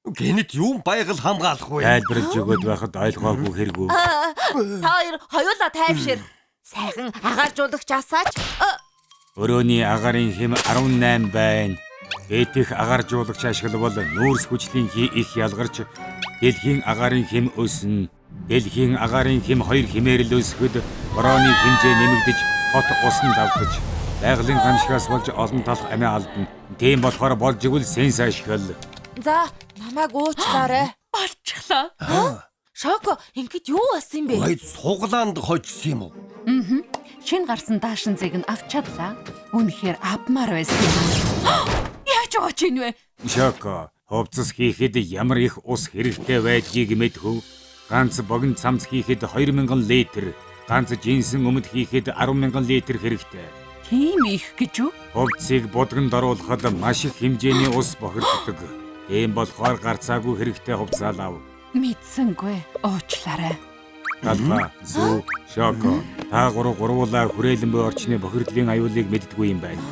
S6: Гэнэт юм байгаль хамгаалах вэ?
S2: Тайлбарлаж өгөөд байхад ойлгоогүй хэрэггүй.
S1: Та хоёр хоёулаа тайвшир. Сайхан агааржуулагч асаач.
S2: Өрөөний агаарын хэм 18 байна. Этих агааржуулагч ашиглавал нүүрс хүчлийн хий их ялгарч дэлхийн агаарын хэм өснө. Дэлхийн агаарын хэм 2 хэмээр л өсөхөд борооны хэмжээ нэмэгдэж хот усан давтаж байгалийн гамшигаас болж олон талх амиа алдна. Тийм болохоор болж игэл сенс ашигла.
S1: За, намайг уучлаарай. Болчихлоо. Шоко, ингэж юу болсон юм бэ?
S6: Ой, суглаанд хожсон юм уу?
S4: Шинэ гарсан даашин зэг нь авч чадлаа. Үнэхээр авмаар байсан юм. Яаж байгаа чинь вэ?
S2: Шоко, хувцас хийхэд ямар их ус хэрэгтэй байдгийг мэдхүү. Ганц богино цамц хийхэд 2000 литр, ганц жинсэн өмд хийхэд 10,000 литр хэрэгтэй.
S4: Тийм их гэж үү?
S2: Хувцсыг будганд оруулахад маш их хэмжээний ус бохирддог. Тийм болохоор гарцаагүй хэрэгтэй хувцас ав.
S4: Мэдсэнгүй. Уучлаарай.
S2: Талхаа, Сүү, Шоко, та гурав гурвуулаа хүрээлэн буй орчны бохирдлын аюулыг мэддэггүй юм байна.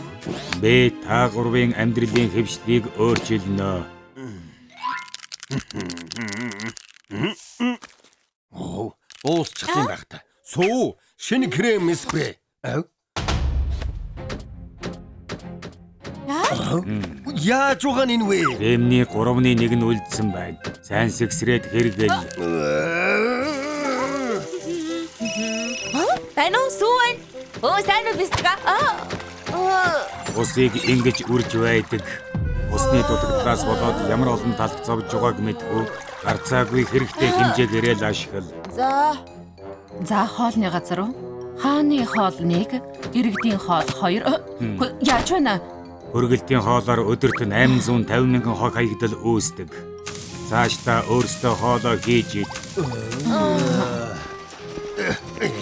S2: Би та гурвын амьдралын хэвшлийг өөрчилнө.
S6: Оо, дуусчихсан юм байх та. Сүү, шинэ крем спрей. Яаж байгаа нь энэ вэ?
S2: Кремний 3-ны 1 нь үлдсэн байна. Сайн сэгсрээд хэрэгэл.
S1: Байна уу? Сүү байна. Өө, сайн уу бистга? Аа.
S2: Усыг ингэж үрж байдаг. Усны дутагдлаас болоод ямар олон талх зовж байгааг мэдгүй. Гарцаагүй хэрэгтэй хэмжээгээрээ л ашигла.
S1: За.
S4: За хоолны газар уу? Хааны хоол 1, иргэдийн хоол 2. Яаж байна?
S2: Хөргөлтийн хоолоор өдөрт 850 мянган хог хаягдал үүсдэг. Цаашдаа өөрсдөө хоолоо хийж ид.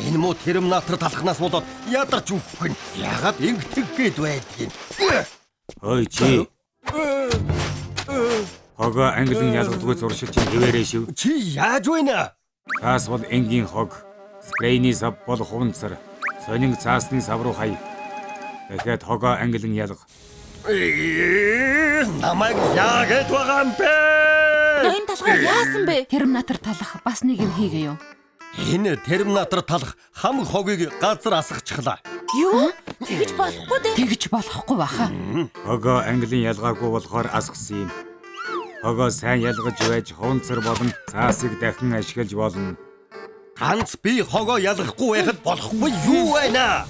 S6: Энэ муу терминатор талхнаас болоод ядарч үхэх нь. Яагаад ингэдэг гээд байдгийг.
S2: Ой чи. Хогоо англин ялгадгүй зуршил чинь хэвээрээ шив.
S6: Чи яаж байна?
S2: Цаас бол энгийн хог. Спрейний сав бол хуванцар. Сонин цаасны сав руу хай. Дахиад хогоо англин ялга.
S6: Намайг яагаад байгаа юм бэ?
S1: Ноён талхаа яасан бэ?
S4: Терминатор талах бас нэг юм хийгээ юу?
S6: Энэ терминатор талах хамаг хогийг газар асгачихлаа.
S1: Юу? Тэгж болохгүй дээ.
S4: Тэгж болохгүй баха.
S2: Хогоо англин ялгаагүй болохоор асгасан юм. Хогоо сайн ялгаж байж хуванцар болон цаасыг дахин ашиглаж болно.
S6: Ганц би хогоо ялгахгүй байхад болохгүй юу байна?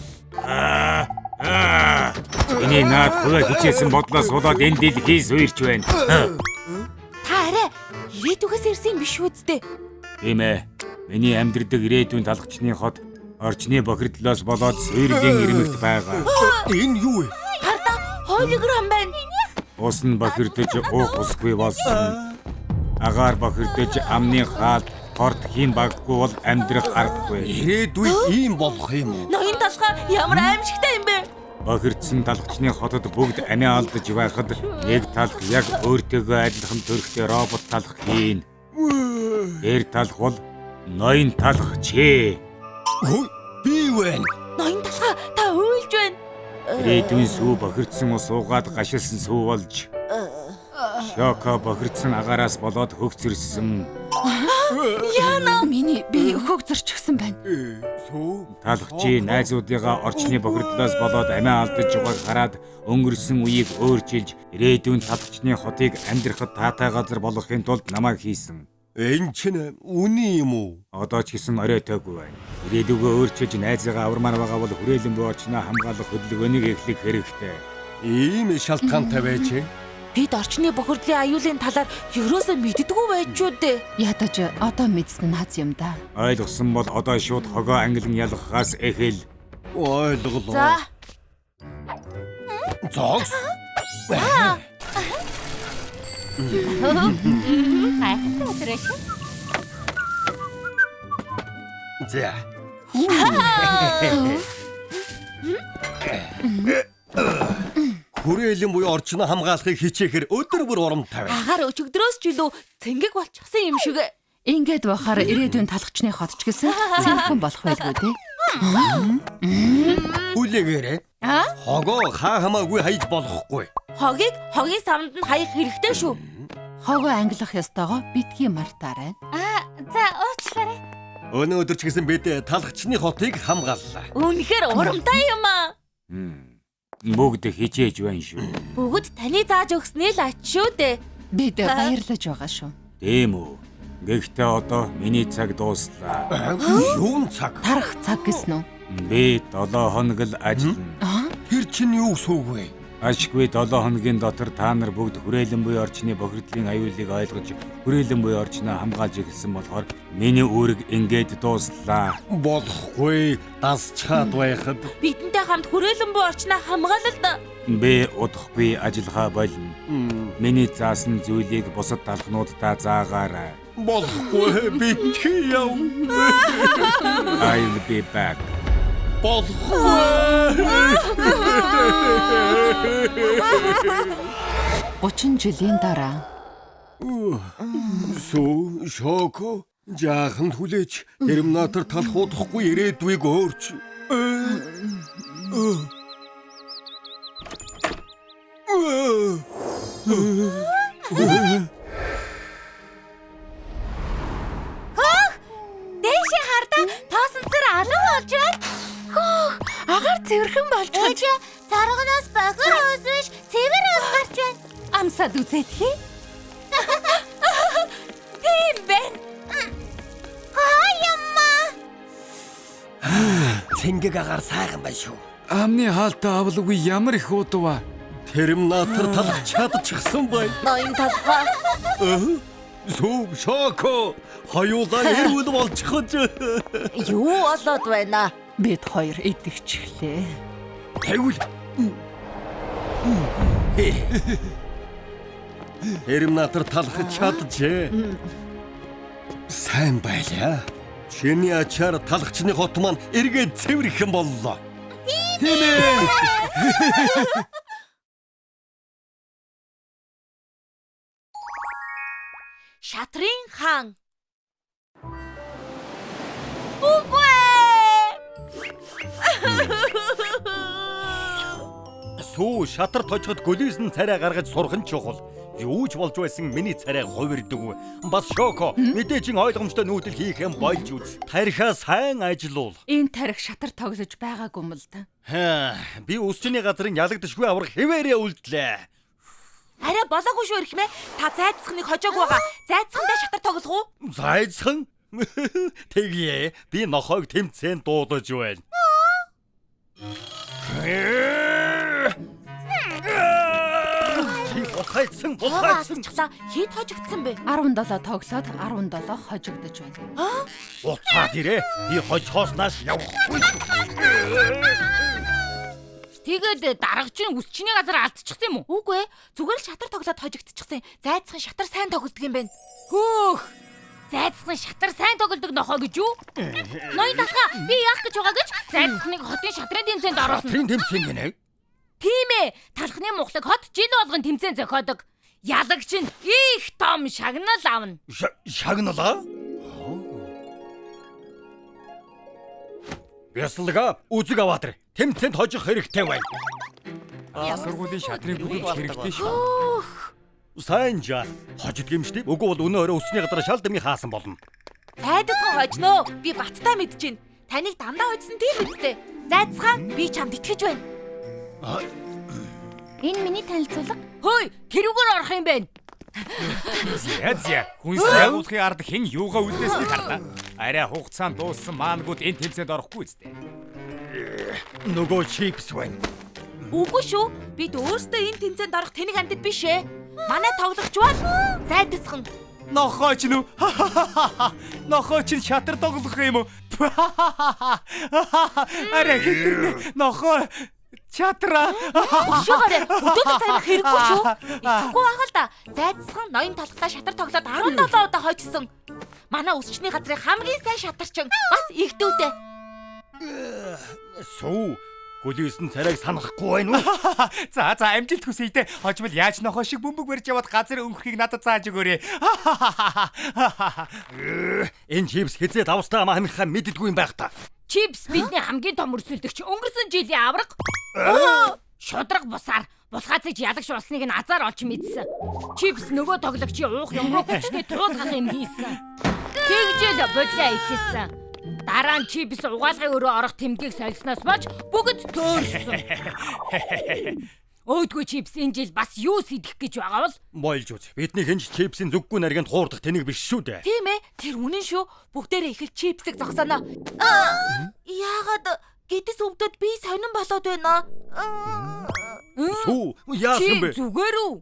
S2: Миний наад хувиа хичээсэн бодлоос болоод энэ дэлхий суйрч байна.
S1: Та арай ирээдүгээс ирсэн юм биш үсттэй.
S2: Тийм ээ. Миний амьдрдаг ирээдүйн талхчны хот орчны бохирдлоос болоод суйрлын ирмэгт байгаа.
S6: Энэ юу вэ?
S1: Хардаа холограм байна.
S2: Ус нь бохирдож уух усгүй болсон. Агаар бохирдож амны хаалт хорт хийм баггүй бол амьдрах аргагүй.
S6: Ирээдүйд ийм болох юм уу?
S1: Ноён талхаа ямар аимшигтай юм бэ?
S2: Бохирдсон талхчны хотод бүгд амиа алдаж байхад нэг талх яг өөртөөгөө адилхан төрхтэй робот талх хийн. Тэр талх бол ноён талх чи.
S6: Би вэ?
S1: Ноён талхаа та уйлж байна.
S2: Ирээдүйн сүү бохирдсон ус уугаад гашилсан сүү болж Шоко бохирдсон агаараас болоод хөгцөрсөн.
S4: Яна! Миний би хөгцөрчихсөн байна.
S6: Сүү
S2: Талхчи найзуудыгаа орчны бохирдлоос болоод амиа алдаж байгааг хараад өнгөрсөн үеийг өөрчилж ирээдүйн талхчны хотыг амьдрахад таатай газар болгохын тулд намайг хийсэн.
S6: Энэ чинь үнэн юм уу?
S2: Одоо ч гэсэн оройтойгүй байна. Ирээдүгөө өөрчилж найзыгаа авармаар байгаа бол хүрээлэн буй орчноо хамгаалах хөдөлгөөнийг эхлэх хэрэгтэй.
S6: Ийм шалтгаантай байж.
S1: Бид орчны бохирдлын аюулын талаар ерөөсөө мэддэггүй байж үү дээ.
S4: Ядаж одоо мэдсэн нь хаз юм да.
S2: Ойлгосон бол одоо шууд хогоо англин ялгахаас эхэл.
S6: Ойлголоо.
S1: За.
S6: Зогс.
S5: Гайхалтай өдрөөш.
S6: За. Хүрээлэн буюу орчноо хамгаалахыг хичээхээр өдөр бүр урамтай байна.
S1: Агаар өчигдрөөс ч илүү цэнгэг болчихсон юм шиг.
S4: Ингээд бахаар ирээдүйн талхчны хот ч гэсэн цэнхэн болох байлгүй дээ.
S6: Хүлээгээрэй. Хогоо хаа хамаагүй хайж болохгүй.
S1: Хогийг хогийн савнд нь хаях хэрэгтэй шүү.
S4: Хогоо ангилах ёстойгоо битгий мартаарай.
S5: Аа, за уучлаарай.
S6: Өнөөдөр ч гэсэн бид талхчны хотыг хамгааллаа.
S1: Үнэхээр урамтай юм аа.
S2: Бүгд хичээж байна шүү.
S1: Бүгд таны зааж өгсөний л ач шүү дээ.
S4: Бид баярлаж байгаа шүү.
S2: Тийм үү. Гэхдээ одоо миний цаг дууслаа.
S6: Юун цаг?
S4: Тарах цаг гэсэн үү?
S2: Би 7 хоног л ажиллана.
S6: Тэр чинь юу гэсэн үг вэ?
S2: Ашгүй 7 хоногийн дотор та нар бүгд хүрээлэн буй орчны бохирдлын аюулыг ойлгож хүрээлэн буй орчноо хамгаалж эхэлсэн болохоор миний үүрэг ингээд дууслаа.
S6: Болохгүй. Дасчхаад байхад
S1: Бидэнтэй хамт хүрээлэн буй орчноо хамгаалал.
S2: Би удахгүй ажиллахаа болно. Миний заасан зүйлийг бусад талхнууддаа заагаарай.
S6: болохгүй. Битгий яв.
S2: I'll be back.
S6: Болохгүй.
S4: 30 жилийн дараа.
S6: Сүү Шоко жаахан хүлээж терминатор талх удахгүй ирээдүйг өөрч.
S5: Хөөх! Дээшээ хардаа тоосон цэр алан болж байна.
S1: Хөөх! Агаар цэвэрхэн болж байна.
S5: Ээж царганоос бохир ус биш, цэвэр ус гарч байна.
S1: Амсаад үзээд хий. Тийм байна.
S5: Гой юмаа.
S6: Цэнгэг агаар сайхан байна шүү.
S2: Амны хаалтаа авалгүй ямар их удав.
S6: Терминатор талах чадчихсан байна.
S1: Ноён талхаа.
S6: Сүв шоко хоёулаа эрүүл болчихож.
S1: Юу болоод байна?
S4: Бид хоёр идэвхчихлээ.
S6: Тэгвэл Терминатор талах чаджээ. Сайн байлаа. Чиний ачаар талхчны хот маань эргээд цэвэрхэн боллоо.
S2: Тийм ээ.
S1: Шатрын хаан. Үгүй ээ.
S6: Сүү шатар тожиход гөлөөс нь царай гаргаж сурах нь чухал. Юу ч болж байсан миний царай хувирдаг. Бас Шоко мэдээ чин ойлгомжтой нүүдэл хийх юм болж үз. Тарихаа сайн ажиллуул.
S4: Энэ тарих шатар тоглож байгаагүй юм л да.
S6: Би өсчний газрын ялагдашгүй аврах хэвээрээ үлдлээ.
S1: Арай болоогүй шүү эрхмээ. Та зайцхныг хожоогүй байгаа. Зайцхандаа шатар тоглох уу?
S6: Зайцхан? Тэгье. Би нохойг тэмцээнд дуудаж байна. Чи бухайцсан, бухайцсан.
S1: Хэд хожигдсан бэ?
S4: 17 тоглоод 17 хожигдож байна.
S6: Буцаад ирээ. Би хожихоос нааш явахгүй.
S5: Тэгээд даргачин үсчний газар алдчихсан юм уу?
S1: Үгүй ээ. Зүгээр л шатар тоглоод хожигдчихсан. Зайцхан шатар сайн тоглодог юм байна.
S5: Хөөх. Зайцхан шатар сайн тоглодог нохоо гэж юу? Ноён талхаа би яах гэж байгаа гэж зайцханыг хотын шатрын тэмцээнд оруулна.
S6: Шатрын тэмцээн гинэ?
S5: Тийм ээ. Талхны мухлаг хот жил болгон тэмцээн зохиодог. Ялагч нь их том шагнал авна.
S6: Шагналаа? Бясалгаа үзэг аваад ир. Тэмцээнд хожих хэрэгтэй байна.
S2: Сургуулийн шатрын бүлэгч хэрэгтэй шүү.
S6: Сайн жаа. Хожид юм шүү дээ. Үгүй бол өнөө өрөө өсний газар шал дэмий хаасан болно.
S1: Зайдасхан хожноо. Би баттай мэдэж байна. Таныг дандаа хожсон тийм үстэй. Зайдасхан би чамд итгэж байна.
S5: Энэ миний танилцуулга. Хөөе, тэрүүгээр орох юм байна.
S2: Зя хүнс байгуулахын ард хэн юугаа үлдээснийг харлаа. Арай хугацаанд дууссан маангууд энэ тэмцээнд орохгүй үстэй.
S6: Нөгөө чипс байна.
S1: Үгүй шүү. Бид өөрсдөө энэ тэмцээнд орох тэнэг амьтад биш ээ. Манай тоглогч бол зайдасхан.
S7: Нохойч нү. Нохойч нь шатар тоглох юм уу? Арай хэтэрнэ. Нохой чатраа.
S1: Өшөөгөөрэй. Өдөөдөө загнах хэрэггүй шүү. Итгэхгүй байгаа л да. Зайдасхан ноён талхтаа шатар тоглоод 17 удаа хожсон. Манай өсчний газрын хамгийн сайн шатарчин бас игдүүтэй.
S6: Сүү гөлөөс нь царайг санахгүй байна уу?
S7: За за амжилт хүсье дээ. Хожмол яаж нохоо шиг бөмбөг барьж яваад газар өнгөрөхийг надад зааж өгөөрэй.
S6: Энэ чипс хизээ давстай амаа хамихаа мэддэггүй юм байх та.
S5: Чипс бидний хамгийн том өрсөлдөгч. Өнгөрсөн жилийн авраг. Шудраг бусаар булгаацж ялагч болсныг нь азар олж мэдсэн. Чипс нөгөө тоглогчийн уух юм руу хүчтэй туулгах юм хийсэн. Тэгжэл бодлоо ихэлсэн. Дараа нь чипс угаалгын өрөө орох тэмдгийг солисноос болж бүгд төөрсөн. Өөдгөө чипс энэ жил бас юу сэдэх гэж байгаа бол?
S6: Болж үз. Бидний хинч чипсийн зүггүй наргинд хуурдах тэнэг биш шүү дээ.
S1: Тийм ээ. Тэр үнэн шүү. Бүгдээрээ их л чипсийг зогсооно. Яагаад гэдэс өвдөд би сонин болоод байна?
S6: Сүү, яасан бэ?
S5: Чи зүгээр үү?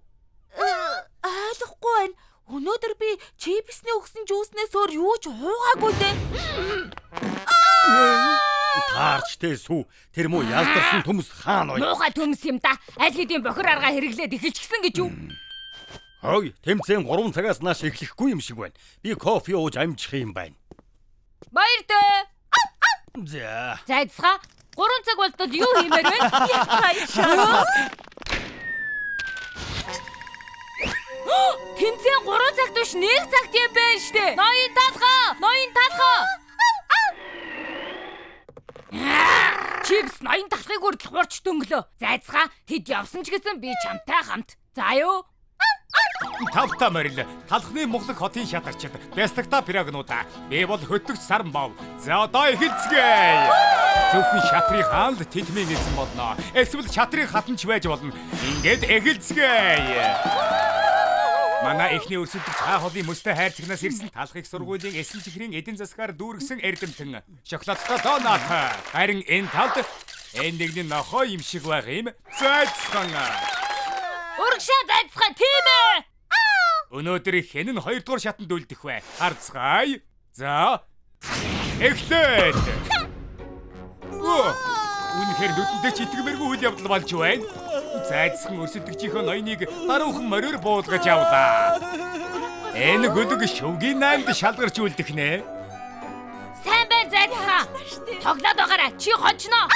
S1: Ойлгохгүй байна. Өнөөдөр би чипсний өгсөн жүүснээс өөр юу ч уугаагүй дээ.
S6: Таарч тэ сүү. Тэр муу ялдарсан төмс хаана вэ?
S5: Муухай төмс юм да. Аль хэдийн бохир аргаа хэрэглээд эхэлчихсэн гэж юу?
S6: Хой, тэмцээн 3 цагаас нааш эхлэхгүй юм шиг байна. Би кофе ууж амжих юм байна.
S5: Баяртай.
S6: За.
S5: Зайцгаа 3 цаг болтол юу хиймээр вэ? Тэмцээн 3 цагт биш 1 цагт юм байна штэ. Ноён талхаа, ноён талхаа. Чипс ноён талхыг хүртэл хурч дөнгөлөө. Зайцгаа тэд явсан ч гэсэн би чамтай хамт. За юу?
S2: Тавта морил талхны мухлаг хотын шатарчид бяслагта пирагнуудаа. Би бол хөтөгч саран бов. За одоо эхэлцгээе. Зөвхөн шатрын хаан л тэтмийн эзэн болно. Эсвэл шатрын хатан ч байж болно. Ингээд эхэлцгээе. Манай эхний өрсөлдөгч хаа холын мөстэй хайрцагнаас ирсэн талах их сургуулийн эсэн чихрийн эдийн засгаар дүүргэсэн эрдэмтэн шоколадтай донат. Харин энэ талд энэ нэгний нохой юм шиг байх юм зайцхан.
S5: Урагшаа зайцхан, тийм ээ.
S2: Өнөөдөр хэн нь 2 дугаар шатанд үлдэх вэ? Харцгаая. За. Эхлээд. Үнэхээр нүдэндээ ч итгэмээргүй үйл явдал болж байна. Зайцхан өрсөлдөгчийнхөө ноёныг даруухан мориор буулгаж авлаа. Энэ гөлөг шөвгийн 8-д шалгарч үлдэх нэ.
S5: Сайн байна зайцхан. Тоглоод байгаарай. Чи хожно.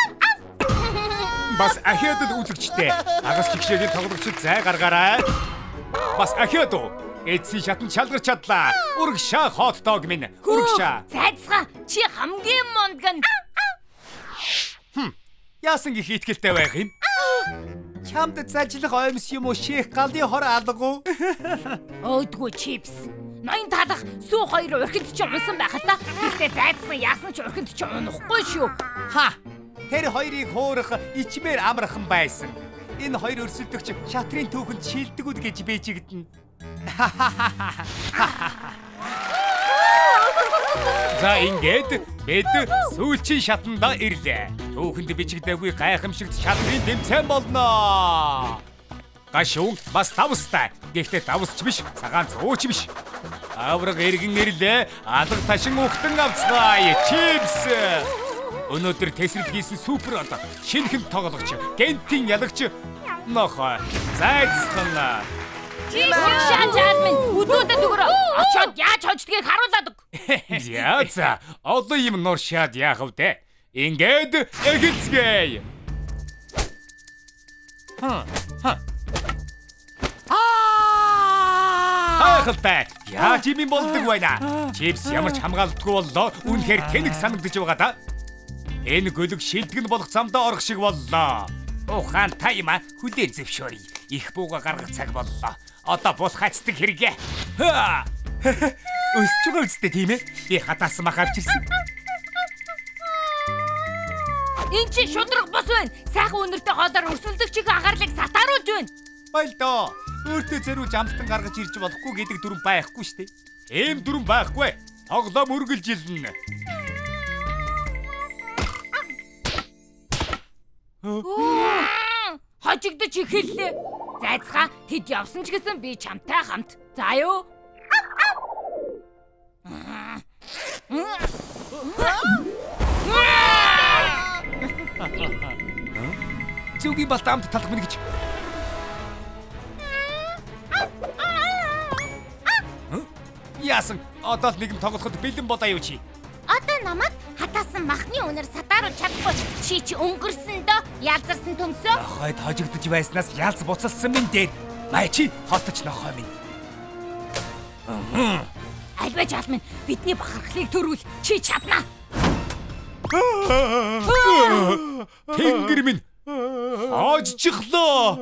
S2: Бас ахиад л үзэгчтэй. Хагас чигшээгийн тоглогчид зай гаргаарай. Бас ахиад уу. Эцсийн шатанд шалгарч чадлаа. Урагшаа хот дог минь. Урагшаа.
S5: Зайцхан, чи хамгийн мундаг нь.
S2: Яасан гих итгэлтэй байх юм?
S7: Чамд зажлах оймс юм уу ших галын хор алга уу?
S5: Өөдгөө чипс. Ноён талах сүү хоёр урхинд чи унсан байх л та. Гэхдээ зайцхан яасан ч урхинд чи унахгүй шүү.
S7: Ха. Тэр хоёрыг хуурах ичмээр амархан байсан. Энэ хоёр өрсөлдөгч шатрын түүхэнд шилдэгүүд гэж бийжигдэнэ.
S2: За ингээд бид сүүлчийн шатанда ирлээ. Түүхэнд бичигдээгүй гайхамшигт шатрын тэмцээн болно. Гашуун бас давстай. Гэхдээ давсч биш, цагаан зууч биш. Авраг эргэн ирлээ. Алга ташин ухтан авцгаая. Чипс. Өнөөдөр тесрэл хийсэн супер одоо шинэхэн тоглогч, гентийн ялагч нохой зайцхан.
S5: Чи шаан жаал минь үзүүдэд өгөрөө. Очоод яаж хождгийг харуулад өг.
S2: За за, олон юм нуршаад яах вэ? Ингээд эхэлцгээе. Ха ха. Гайхалтай. Яаж юм болдог байна? Чипс ямар ч хамгаалалтгүй боллоо. Үнэхээр тэнэг санагдаж байгаа да. Энэ гөлөг шилдэг нь болох замдаа орох шиг боллоо. Ухаантай юм а, хүлээн зөвшөөрье. Их бууга гаргах цаг боллоо. Одоо булхацдаг хэрэгээ. Өсөж байгаа үстэй тийм ээ? Би хатаасан мах авчирсан.
S5: Энд чи шудраг бус байна. Сайхан үнэртэй хоолоор өрсөлдөгчийн анхаарлыг сатааруулж байна.
S7: Болдоо. Өөртөө зориулж амттан гаргаж ирж болохгүй гэдэг дүрм байхгүй шүү дээ.
S2: Ийм дүрм байхгүй. Тоглоом үргэлжилнэ.
S5: Хожигдож эхэллээ. Зайцгаа тэд явсан ч гэсэн би чамтай хамт. За юу?
S2: Зүгийн балт амт талах минь гэж. Яасан? Одоо л нэгэн тоглоход бэлэн болоо юу чи?
S5: Одоо намайг хатаасан махны үнэр сатааруулж чадахгүй. Чи чи өнгөрсөн дөө ялзарсан төмсөө.
S2: Нохойд хожигдож байснаас ялц буцалсан минь дээр. Май чи хотч нохой минь.
S5: Альбай жаал минь бидний бахархлыг төрүүл. Чи чадна.
S2: Тэнгэр минь хожчихлоо.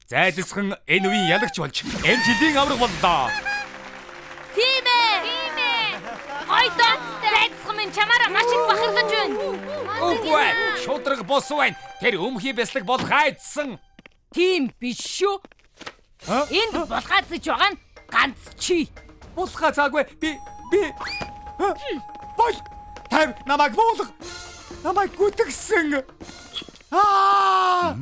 S2: Зайлсхан энэ үеийн ялагч болж энэ жилийн авраг боллоо.
S5: Тийм ээ. Тийм ээ. Гойдоо зайлсхан минь чамаараа маш их бахархаж байна.
S2: Үгүй ээ, шудраг бус байна. Тэр өмхий бяцлаг болох айдсан.
S5: Тийм биш шүү. Энд булгаацж байгаа нь ганц чи.
S7: Булгаа цаагүй би бол тав намайг буулга. Намайг гүтгсэн. Аа!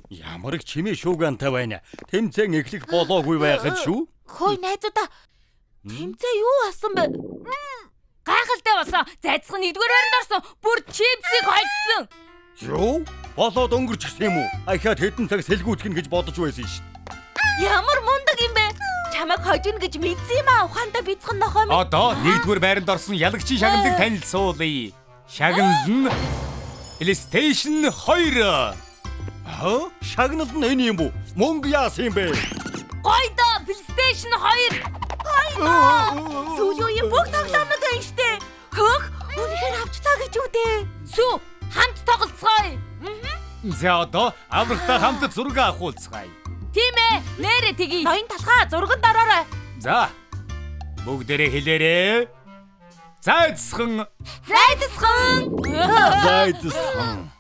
S3: Ямар их чимээ шүүгантай байна. Тэмцээн эхлэх болоогүй байхад шүү.
S1: Хөөе найзуудаа. Тэмцээн юу болсон бэ?
S5: Гайхалтай болсон. Зайцхан нэгдүгээр байранд орсон. Бүр чипсийг хожсон.
S3: Юу? Болоод өнгөрчихсэн юм уу? Ахиад хэдэн цаг сэлгүүцгэн гэж бодож байсан шин.
S1: Ямар мундаг юм бэ? Чамайг хожино гэж мэдсэн юм аа. Ухаантай бицхэн нохой минь.
S2: Одоо нэгдүгээр байранд орсон ялагчийн шагналыг танилцуулъя. Шагнал нь PlayStation 2.
S3: Хаа? Шагнал нь энэ юм бүү? Мөнгө яасан юм бэ?
S5: Гойдоо PlayStation 2.
S1: Сүүлийн үеийн бүх тоглоомнууд байна штэ. Хөөх, үнэхээр авчлаа гэж үү дээ.
S5: Сүү, хамт тоглолцгоё.
S2: За одоо аврагтай хамт зураг авахулцгаая.
S5: Тийм ээ, нэрээ тэгье.
S1: Ноён талхаа зурганд ороорой.
S2: За. Бүгдээрээ хэлээрэй. Зайцхан.
S5: Зайцхан.
S3: Зайцхан.